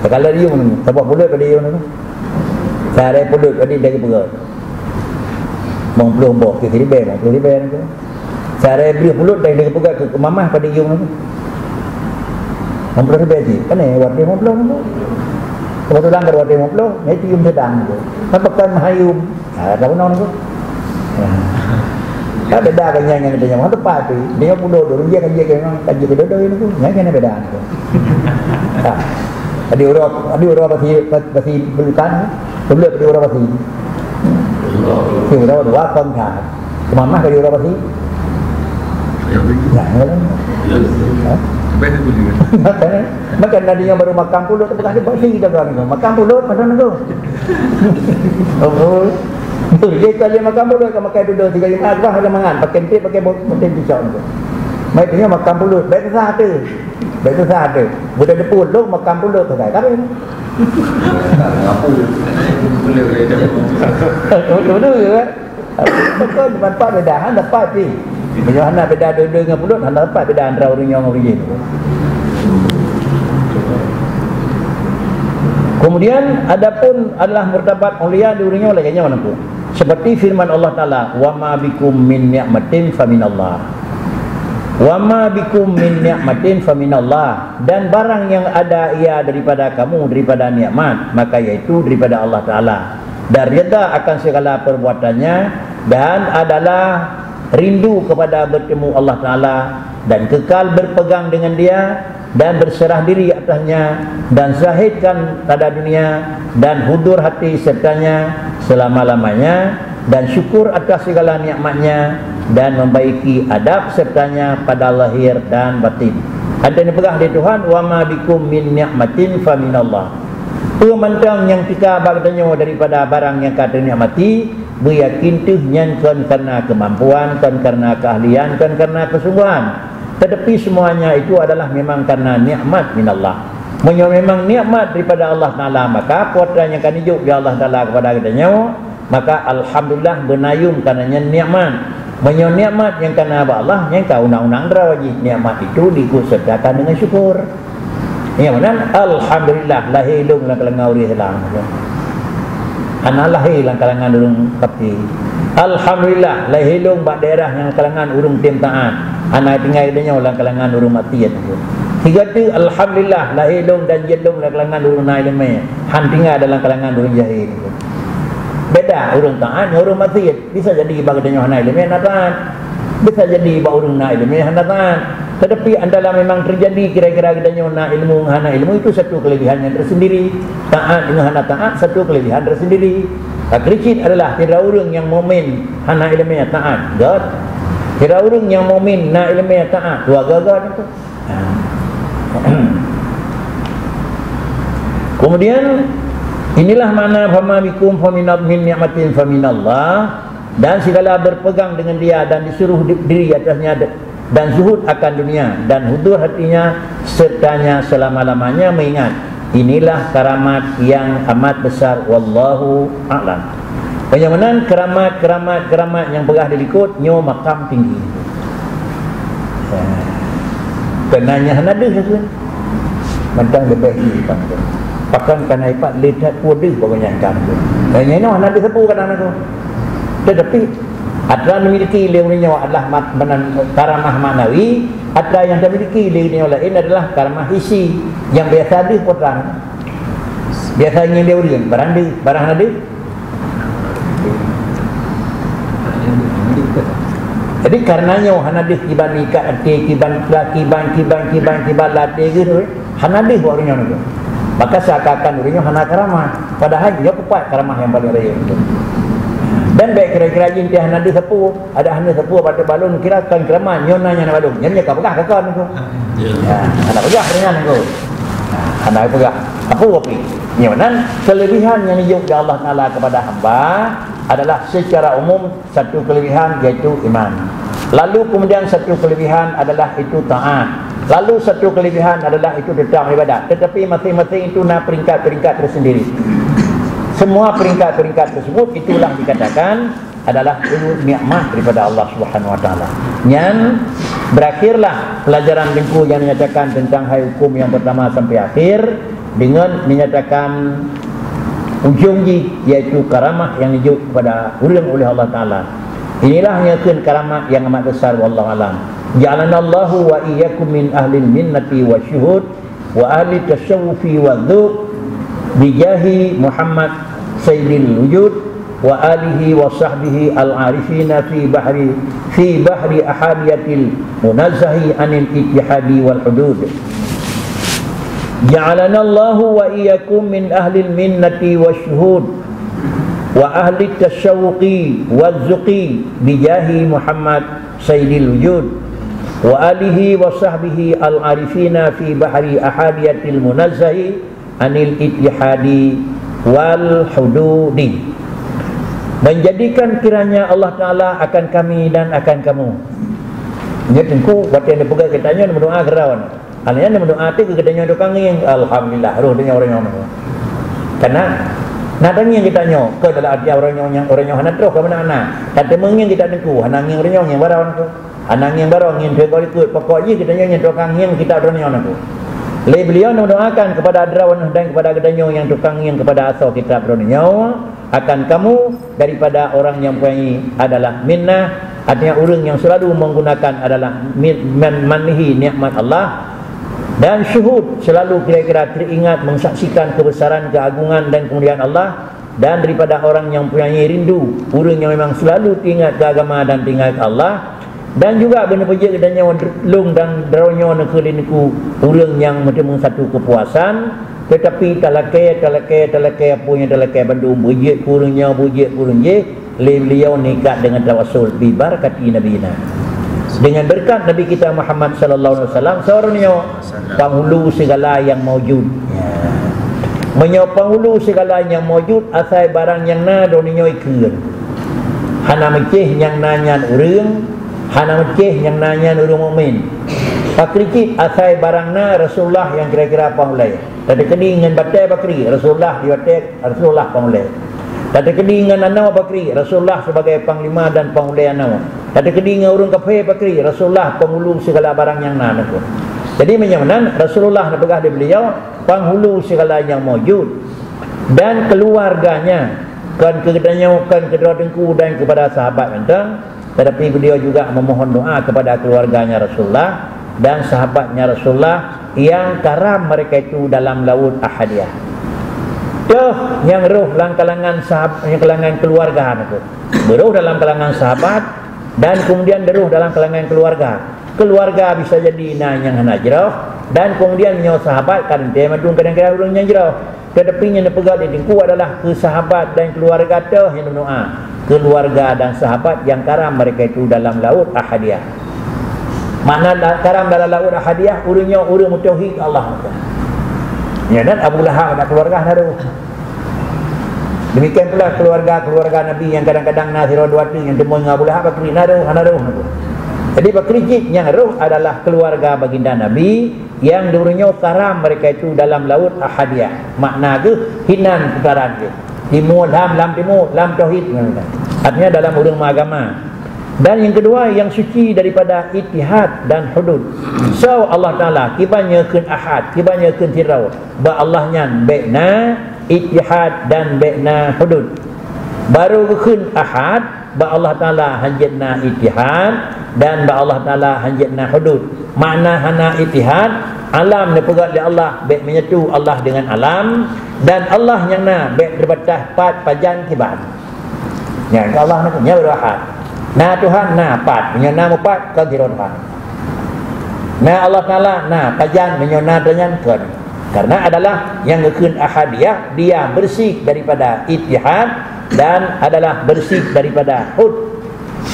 Takalon yum, saboh pulot padé yum. Sehari pulot tadi dari peugah. Limong puluh boh, ke siribèe, limong puluh ribèe nyan tu. Sehari breueh pulot dari, dari peugah ke mamah padé yum tu. Limong puluh ribèe cit. Kan eh, watèe limong puluh tu. Kebetulan kalau watèe limong puluh, nah itu yum sedang tu. Kan pekan mahayum. Ha, tahu nong tu. Ha. Kan beda kan nyan ngon teumpat tu. Dia pulot tu, dia kan dia kan, kan dia keudodoi tu. Nyan kan beda tu. Ha. Di uroe, di uroe basi, basi peulukan, peuleuet di uroe basi. Di uroe dua kon that. Keumamah ka di uroe basi. Nah, ya kan? Ha? Makanya, makanya tadi yang baru makam pulut tu bekas basi dah kan. Makam pulut, macam tu. Oh, oh. Dia kali makam pulut, kan makai duduk tiga lima, bah, ada mangan. Pakai empit, pakai bot-, pakai pisau tu. Mai tanya makam pulut, baik sah tu. Baik sah tu. Budak depan, lo makam pulut tu, kan? Betul, betul, ya, kan? Betul, manfaat beda, ha, dapat pih. Meunyoe hana beda dua-dua ngon pulut, hana dapat beda antara ureueng nyoe ngon ureueng jih. Kemudian, adapun adalah martabat aulia di ureueng nyoe lagèe nyoe nanti. Seperti firman Allah Taala, "Wa ma bikum min ni'matin fa minallah." "Wa ma bikum min ni'matin fa minallah." Dan barang yang ada ia daripada kamu, daripada nikmat, maka yaitu daripada Allah Taala. Dan rida akan segala perbuatannya, dan adalah rindu kepada bertemu Allah Taala, dan kekal berpegang dengan Dia, dan berserah diri atasnya, dan syahidkan pada dunia, dan hudur hati sertanya selama-lamanya, dan syukur atas segala nikmatnya, dan membaiki adab sertanya pada lahir dan batin. Ada yang peugah di Tuhan, "Wa ma bikum min ni'matin fa minallah." Peue mantong nyang teuka bak geutanyoe daripada barang nyang ka teunikmati, beuyakin teuh nyan kon karena keumampuan, kon karena keahlian, kon karena kesungguhan. Tetapi semuanya itu adalah memang karena nikmat minallah. Meunyoe memang nikmat daripada Allah Taala, maka peue nyang ka neujok lé Allah Taala kepada geutanyoe, maka alhamdulillah beunayum karena nyan nikmat. Meunyoe nikmat nyang kana bak Allah, nyan ka undang-undang droe jih. Nikmat itu diikut sertakan dengan syukur. Nyang meunan, alhamdulillah, lahé lôn lam kalangan ureueng Islam. Hana lahé lam kalangan ureueng kafé. Alhamdulillah, lahé lôn bak daerah nyang kalangan ureueng tem taat. Hana tinggai donya lam kalangan ureueng maksiat. Sigoe teuk, alhamdulillah, lahé lôn dan jeuet lôn lam kalangan ureueng na ileumèe. Han tinggai dalam kalangan ureueng jahé. Beda ureueng taat ngon ureueng maksiat. Bisa jadi bak geutanyoe hana ileumèe hana taat. Bisa jadi bak ureueng na ileumèe hana taat. Tetapi antara memang terjadi kira-kira geutanyoe na ilmu hana ilmu, itu satu kelebihan yang tersendiri. Taat dengan hana taat satu kelebihan tersendiri. Keureucit adalah kira ureueng nyang mukmin hana ileumèe taat, göt. Kira ureueng nyang mukmin na ileumèe taat, dua göt-göt itu. Kemudian, inilah makna, "Fama bikum faminal-, min ni'matin faminallah," dan segala berpegang dengan dia dan disuruh di-, diri atasnya de-, dan zuhud akan dunia dan hudur hatinya sertanya selama-lamanya mengingat. Inilah karamat yang amat besar, wallahu a'lam. Meunyoe meunan karamat, karamat, karamat nyang peugah di likot nyoe makam tinggi. Keunan nyan hana deuh, ya kan? Mantong leubeh jih, Bang. Pakon kana ipat le that peue deuh bak gobnyan, kan? Dan nyan hana deuh sapeue kadang tu. Tetapi atra yang dimiliki lé ureueng nyoe adalah mat-, meunan karamah maknawi, atra yang dimiliki lé ureueng nyoe laén adalah karamah hissi yang biasa deuh putra. Biasa ngieng lé ureueng, barang deuh, barang hana deuh. Jadi, karena nyoe hana deuh kiban ikat até, kiban, kiban, kiban, kiban, kiban lam até geuh, hana deuh bak ureueng nyoe. Maka seakan-akan ureueng nyoe hana karamah. Padahai nyoe peupat karamah nyang paleng rayeuk. Dan bèk kira-kira jih teuh hana deuh sapeue, ada hana sapeue bak balon kira kon karamah, nyoe na nyan balon. Nyan nyoe ka peugah ka kon tu. Ya. Ya, hana peugah dengan tu. Hana peugah. Apa wapi? Nyoe nan kelebihan yang dijok oleh Allah Taala kepada hamba adalah secara umum satu kelebihan, yaitu iman. Lalu kemudian satu kelebihan adalah itu taat. Lalu satu kelebihan adalah itu tetap ibadat. Tetapi masing-masing itu na peringkat-peringkat tersendiri. Semua peringkat-peringkat tersebut itulah dikatakan adalah itu nikmat daripada Allah Subhanahu Wa Taala. Nyan berakhirlah pelajaran Teungku yang dinyatakan tentang hai hukum yang pertama sampai akhir. Deungon menyatakan ujong jih, yaitu karamah nyang jijok kepada ureuëng oleh Allah Taala. Inilah nyang kheun karamah nyang amat besar, wallahu alam. Ja'alanallahu wa iyyakum min ahlil minnati wa syuhud wa ahli tasawufi wa dzuk, bijahi Muhammad sayyidil wujud wa alihi wa sahbihi al-arifina fi bahri, fi bahri ahadiyatil munazzahi anil ittihadi wal hudud. Ja'alanallahu wa iyyakum min ahlil minnati wasyuhud wa ahli tasyawuqi wazzuqi bijahi Muhammad sayyidil wujud wa alihi wa sahbihi al-arifina fi bahri ahadiyatil munazzahi anil ittihadi wal hududi. Menjadikan kiranya Allah Ta'ala akan kami dan akan kamu. Nyoe teungku, watée neupeugah geutanyoe neumeudoá keudroe. Hana nyan neumeudoá teuh keu geutanyoe tukang ngieng. Alhamdulillah, roh tanyoe uroe nyoe. Karena na tangieng geutanyoe, kon dalam arti uroe nyoe nyang uroe nyoe hana troh ka meunan na. Ka teumeungieng geutanyoe teungku, hana ngieng uroe nyoe, ngieng baroe teungku. Hana ngieng baroe, ngieng teungku likot. Pokok jih geutanyoe nyang tukang ngieng kitab droeneuh nyoe. Lé beliau neudoakan kepada droeneuh dan kepada geutanyoe nyang tukang ngieng kepada asoe kitab droeneuh nyoe, akan kamu daripada orang yang mempunyai adalah minnah, artinya ureuëng yang selalu menggunakan adalah min-, man-, mannihi nikmat Allah, dan syuhud, selalu kira-kira teringat mengsaksikan kebesaran, keagungan dan kemuliaan Allah, dan daripada orang yang mempunyai rindu, ureuëng yang memang selalu teuingat keu agama dan teuingat keu Allah, dan juga beuneupeujeuet geutanyoe lôn dan droeneuh nyoe neukheun lé Teungku ureuëng nyang meuteumé satu keupuasan, teutapi talakée, talakée, talakée peue nyang talakée bandum, beujeuet keu ureuëng nyoe, beujeuet keu ureuëng jéh, lé beliau nikat dengan tawasul bi barakati nabiyina. Dengan berkat Nabi kita Muhammad sallallahu alaihi wasallam, seureuëng nyoe panghulu segala yang maujud. Ya. Meunyoe panghulu segala nyang maujud, asai barang nyang na droeneuh nyoe ikheun. Hana meucéh nyang na nyan ureuëng, hana meucéh nyang na nyan ureuëng mukmin. Pakri cit asai barang na Rasulullah nyang kira-kira panghulée. Tateukeudi ngon batée pakri, Rasulullah di batée, Rasulullah panghulée. Tateukeudi ngon anoe pakri, Rasulullah sebagai panglima dan panghulée anoe. Tateukeudi ngon ureuëng kafé pakri, Rasulullah panghulu segala barang nyang na neukheun. Jadi meunyoe meunan, Rasulullah neupeugah lé beliau, panghulu segala nyang maujud dan keluarganya, kon keu geutanyoe, kon keu droe Teungku dan kepada sahabat mantong, tetapi beliau juga memohon doa kepada keluarganya Rasulullah dan sahabatnya Rasulullah yang karam mereka itu dalam laut Ahadiyah. Toh nyang roh lam kalangan sahab-, nyang kalangan keluarga nyoe. Beurôh dalam kalangan sahabat dan kemudian beurôh dalam kalangan keluarga. Keluarga bisa jadi na nyang hana jroh dan kemudian nyoe sahabat kan teuh mandum kadang-kadang ureuëng nyang jroh. Tetapi nyang neupeugah lé Teungku adalah keu sahabat dan keluarga toh nyang neudoa. Keluarga dan sahabat yang karam mereka itu dalam laut Ahadiyah. Makna da-, karam dalam laut Ahadiyah, ureuëng nyoe ureuëng meutauhid Allah. Ya, dan Abu Lahab aneuk keluarga hana roh. Demikian pula keluarga-keluarga Nabi yang kadang-kadang na sidroe dua teuk nyang teumeung ngon Abu Lahab, pakri na roh, hana roh. Jadi pakri cit nyang roh adalah keluarga baginda Nabi yang di ureuëng nyoe karam mereka itu dalam laut Ahadiyah. Makna geuh hinan putaran geuh. Timu lam, lam timu, lam tauhid. Artinya dalam ureuëng meuagama. Dan yang kedua, yang suci daripada ittihad dan hudud. So Allah Taala, kiban nyoe kheun ahad, kiban nyoe kheun sidroe. Bak Allah nyan bék na ittihad dan bék na hudud. Barô geukheun ahad, bak Allah Taala hanjeuet na ittihad dan bak Allah Taala hanjeuet na hudud. Makna hana ittihad, alam neupeugét lé Allah, bék menyatu Allah dengan alam, dan Allah nyang na bék teubatas pat pajan kiban. Nyan keu Allah na, nyan baru ahad. Na Tuhan, na pat. Meunyoe na mupat, kon sidroe Tuhan. Na Allah Taala, na pajan, meunyoe na tanyan, kon. Karena adalah nyang geukheun ahadiyah, dia bersih daripada ittihad dan adalah bersih daripada hud.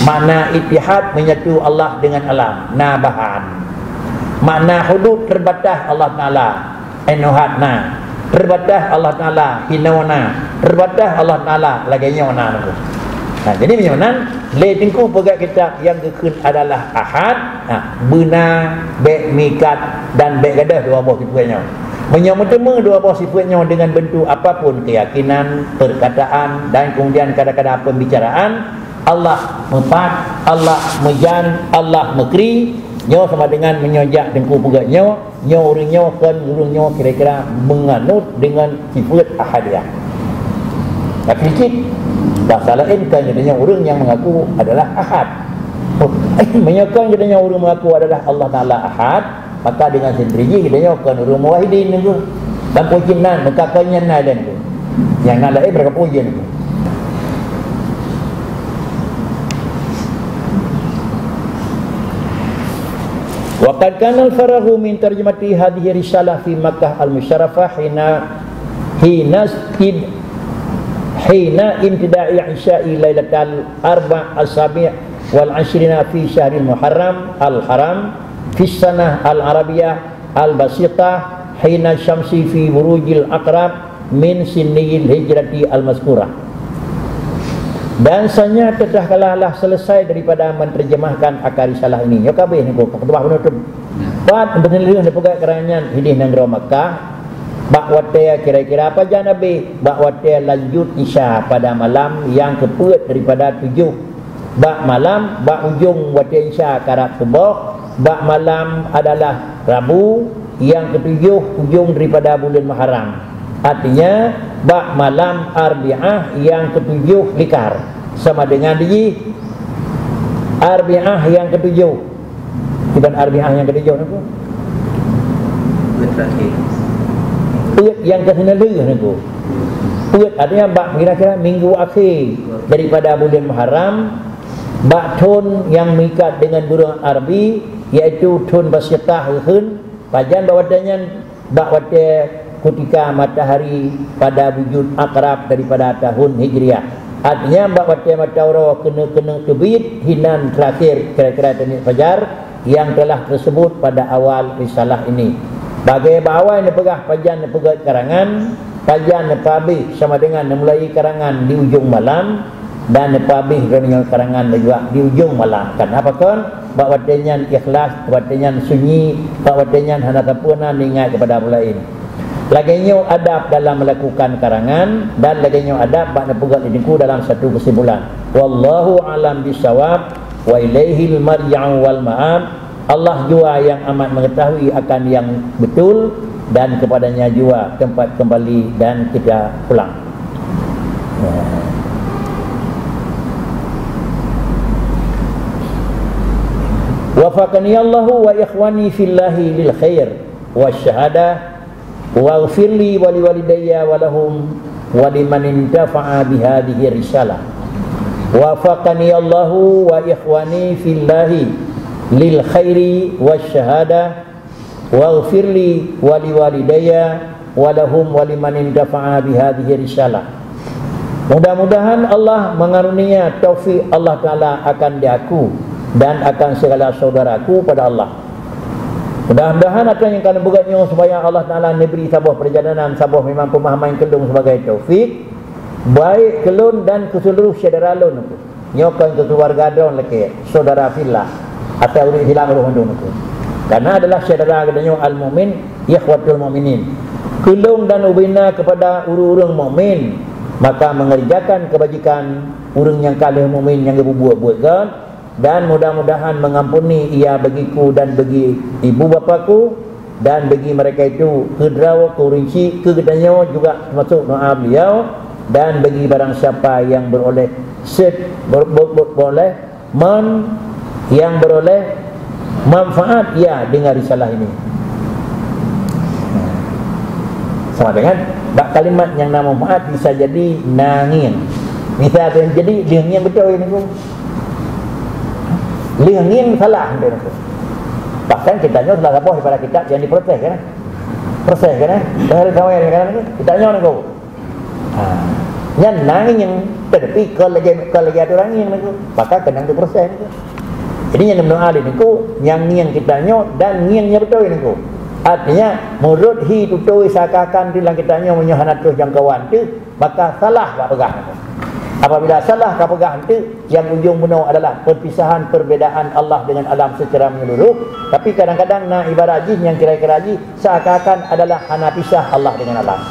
Makna ittihad menyatu Allah dengan alam, na bahan. Makna hudud terbatas Allah Taala. Inohat na. Terbatas Allah Taala, hinoe na. Terbatas Allah Taala, lagée nyoe na. Nah, jadi meunyoe nan, lé Teungku peugah kitab nyang geukheun adalah ahad, nah, beuna, bék mikat, dan bék gadôh dua boh sifeuet nyoe. Meunyoe meuteumé dua boh sifeuet nyoe dengan bentuk apapun, keyakinan, perkataan, dan kemudian kadang-kadang pembicaraan, Allah meupat, Allah meujan, Allah meukri, nyoe sama dengan meunyoe jak Teungku peugah nyoe, nyoe ureuëng nyoe kon ureuëng nyoe kira-kira meunganut dengan sifeuet ahadiyah. Tapi cit, bahasa laén kan geutanyoe ureuëng nyang mengaku adalah ahad. Meunyoe kon geutanyoe ureuëng mengaku adalah Allah Taala ahad, maka dengan sendiri jih geutanyoe kon ureuëng muwahhidin nyoe. Dan puji nan, maka kon nyan na dan tu. Nyang na laén mereka puji nyoe. Wa qad kana al-faraghu min tarjamati hadhihi risalah fi Makkah al-Musyarrafah hina, hina tid-, hina imtida'i isya'i lailatal arba' as-sabi' wal 'ishrina fi syahril Muharram al-Haram fi sanah al-Arabiyyah al-basitah hina syamsi fi burujil aqrab min siniyil hijrati al-mazkurah. Dan sanya teudah kala lah selesai daripada menterjemahkan akan risalah ini. Nyoe ka abéh nyoe, khutbah penutup. Pat beuneuleuen dipeugah keranyan hidih nanggroe Makkah, bak watée kira-kira pajan abéh, bak watée lanjut Isya pada malam nyang keupeuet daripada tujoh. Bak malam, bak ujong watée Isya karab suboh, bak malam adalah Rabu nyang keutujoh ujong daripada buleuen Muharram. Artinya, bak malam Arbiah nyang keutujoh likar. Sama dengan di jih, Arbiah nyang keutujoh. Kiban Arbiah nyang keutujoh nyoe? Peuet nyang keuheuneulheueh nyoe. Peuet artinya bak kira-kira minggu akhé daripada buleuen Muharram, bak thon nyang meuikat deungon buleuen Arabi, yaitu thon Basitah geukheun, pajan bak watée nyan, bak watée kutika matahari pada wujud akrab daripada tahun Hijriah. Artinya, bak watée mata uroe keuneuk-keuneuk teubiet, hinan teurakhir kira-kira teunit fajar nyang telah teusebut pada awal risalah ini. Bagaih bak awai neupeugah pajan neupeugét karangan, pajan neupeuabéh sama dengan neumulai karangan di ujong malam, dan neupeuabéh droeneuh ngon karangan laju di ujong malam. Karena apa kon? Bak watée nyan ikhlas, watée nyan sunyi, bak watée nyan hana sapeue na ingat kepada ureuëng laén. Lagée nyoe adab dalam melakukan karangan, dan lagée nyoe adab bak neupeugét lé Teungku dalam satu kesimpulan. Wallahu a'lam bissawab, wa ilaihil marja'u wal ma'ab. Allah jua yang amat mengetahui akan yang betul, dan kepada-Nya jua tempat kembali dan kita pulang. Wafaqani Allahu wa ikhwani fillahi lil khair wa syahadah, waghfir li wa liwalidayya wa lahum wa liman intafa'a bihadhihi risalah. Wafaqani Allahu wa ikhwani fillahi lil khairi wa syahadah, waghfir li wa liwalidayya wa lahum wa liman intafa'a bihadhihi risalah. Mudah-mudahan Allah mengarunia taufik Allah Taala akan diaku dan akan segala saudaraku pada Allah. Mudah-mudahan apa nyang ka lôn peugah nyoe supaya Allah Taala neubri saboh perjalanan, saboh memang pemahaman keu lôn sebagai taufik, baik keu lôn dan keu seluruh syedara lôn. Nyoe kon keu keuluwarga droe lakée, saudara fillah, atau ureuëng Islam roh mandum tu. Karena adalah syedara geutanyoe al-mukmin, ikhwatul mukminin. Keu lôn dan ubena kepada ureuëng-ureuëng mukmin, maka mengerjakan kebajikan ureuëng nyang ka lheueh mukmin nyang geupeubuet-buet gét, dan mudah-mudahan mengampuni ia bagiku dan bagi ibu bapaku, dan bagi mereka itu keu droe keu ureuëng chik keu geutanyoe juga termasuk doa beliau, dan bagi barang siapa yang beroleh set ber, ber, ber, beroleh man yang beroleh manfaat ia dengan risalah ini. Sama dengan bak kalimat nyang na manfaat bisa jadi na ngieng. Bisa jadi lheueh ngieng beutôi ni. Lheueh ngieng salah, bahkan kita nyoe salah saboh daripada kitab yang diproses kan? Proses kan? Bahasa kawai kan? Kita nyoe nunggu. Ha. Nyan na ngieng, tetapi kalau lagi kalau lagi aturan ngieng nunggu, maka kena diproses nunggu. Jadi nyang neudoa di nunggu, nyang ngieng kita nyoe dan ngieng nyang beutôi nunggu. Artinya, menurut hi tutui seakan-akan di dalam kita nyoe meunyoe hana terus jangkauan tu, maka salah ka peugah. Apabila salah ka peugah, enteuk yang ujong bunoe adalah perpisahan, perbedaan Allah dengan alam secara menyeluruh. Tapi kadang-kadang na ibarat jih nyang kira-kira jih seakan-akan adalah hana pisah Allah dengan alam.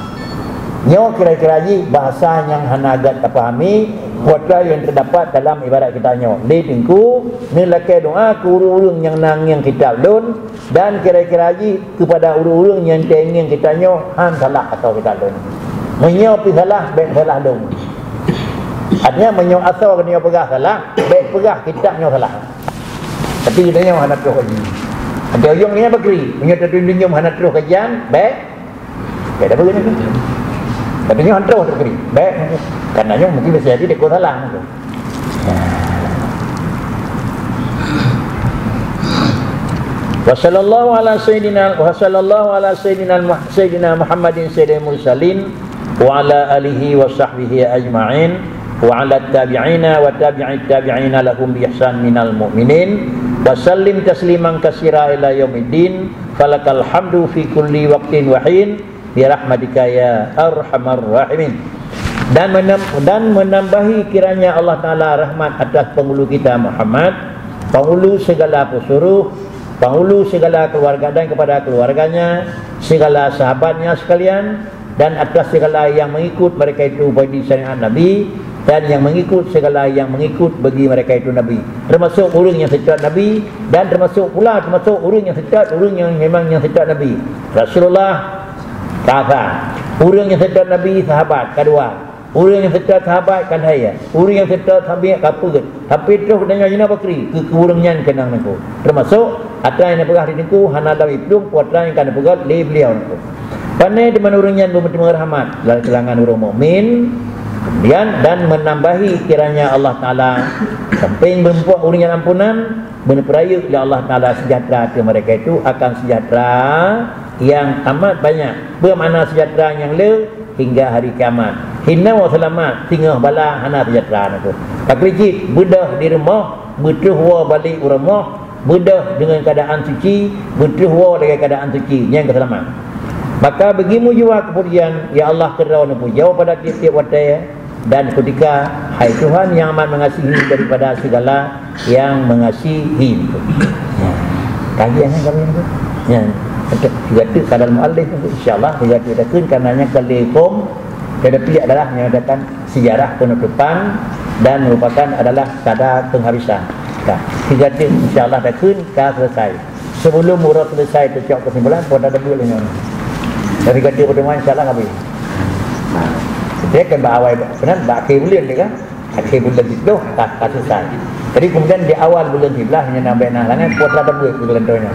Nyoe kira-kira jih bahasa nyang hana gét tapahami, kuasa yang terdapat dalam ibarat kita nyoe. Lé Teungku, neulakée doa keu ureuëng-ureuëng nyang na ngieng kitab lôn, dan kira-kira jih kepada ureuëng-ureuëng nyang teuingieng kita nyoe han salah atau kita lôn. Meunyoe pi salah, bék salah lôn. Artinya, meunyoe asoe geutanyoe peugah salah, bék peugah kitab nyoe salah. Tapi geutanyoe hana troh kaji. Nanti ujong nyoe bakri, meunyoe teutunyom hana troh kajian, bék. Bék dah peugah nyoe. Tapi nyoe han troh teukri, bék. Karena nyoe mungkin bisa jadi deko salah. Wa sallallahu ala sayyidina, wa sallallahu ala sayyidina Muh-, sayyidina Muhammadin sayyidil mursalin, wa ala alihi wa sahbihi ajma'in, wa ala tabi'ina wa tabi'it tabi'ina lahum bi ihsan minal mu'minin, wa sallim tasliman katsira ila yaumiddin, falakal hamdu fi kulli waqtin wa hin, bi rahmatika ya arhamar rahimin. Dan menam-, dan menambahi kiranya Allah Taala rahmat atas penghulu kita Muhammad, penghulu segala pesuruh, penghulu segala keluarga dan kepada keluarganya, segala sahabatnya sekalian, dan atas segala yang mengikut mereka itu bagi syariat Nabi, dan yang mengikut segala yang mengikut bagi mereka itu Nabi. Termasuk ureuëng nyang seutôt Nabi, dan termasuk pula termasuk ureuëng nyang seutôt, ureuëng nyang memang nyang seutôt Nabi. Rasulullah, kata, ureuëng nyang seutôt Nabi, sahabat, kadua. Ureuëng nyang seutôt sahabat, kan hai ya. Ureuëng nyang seutôt sahabat, kapeuet. Tapi troh geutanyoe jinoe bakri, keu, keu ureuëng nyan keunong nangku. Termasuk atra nyang neupeugah di nangku, hana lom iplueng, peue atra nyang ka neupeugah lé beliau nangku. Pane teuma ureuëng nyan beumeuteumé rahmat lam kalangan ureuëng mukmin, kemudian dan menambahi kiranya Allah Taala sampéng beumeupuak ureuëng nyan ampunan, beuneupeurayeuk lé Allah Taala seujahteura ateueh mereka itu akan seujahteura yang amat banyak. Peue makna seujahteura nyang le? Hingga hari kiamat. Hinoe seulamat, singoh bala hana seujahteura nangku. Pakri cit, beudôh di rumoh, beutroh woe balek u rumoh, beudôh deungon keuadaan suci, beutroh woe lagée keuadaan suci, nyan keuseulamat. Maka beugimu jua keupujian, ya Allah, keudroe neupujoe pada tieb-tieb watée, dan kutika, hai Tuhan yang amat mengasihi daripada segala yang mengasihi. Ya. Kaji yang kami itu. Ya. Untuk juga tu kadal muallif itu, insyaallah juga tu takun karena nya kali hukum, tetapi adalah menyatakan sejarah penutupan dan merupakan adalah tanda penghabisan. Nah, tiga tu insyaallah takun ka selesai. Sebelum uroe selesai teucok kesimpulan, pada debut lagi. Dari kata pertemuan insyaallah habis. Dia kan bak awal, benar, bak akhir bulan dia kan? Akhir bulan itu, tak, tak selesai. Jadi kemudian di awal bulan sebelas, yang nampak nah, langan, kuat lah debut bulan tu nya.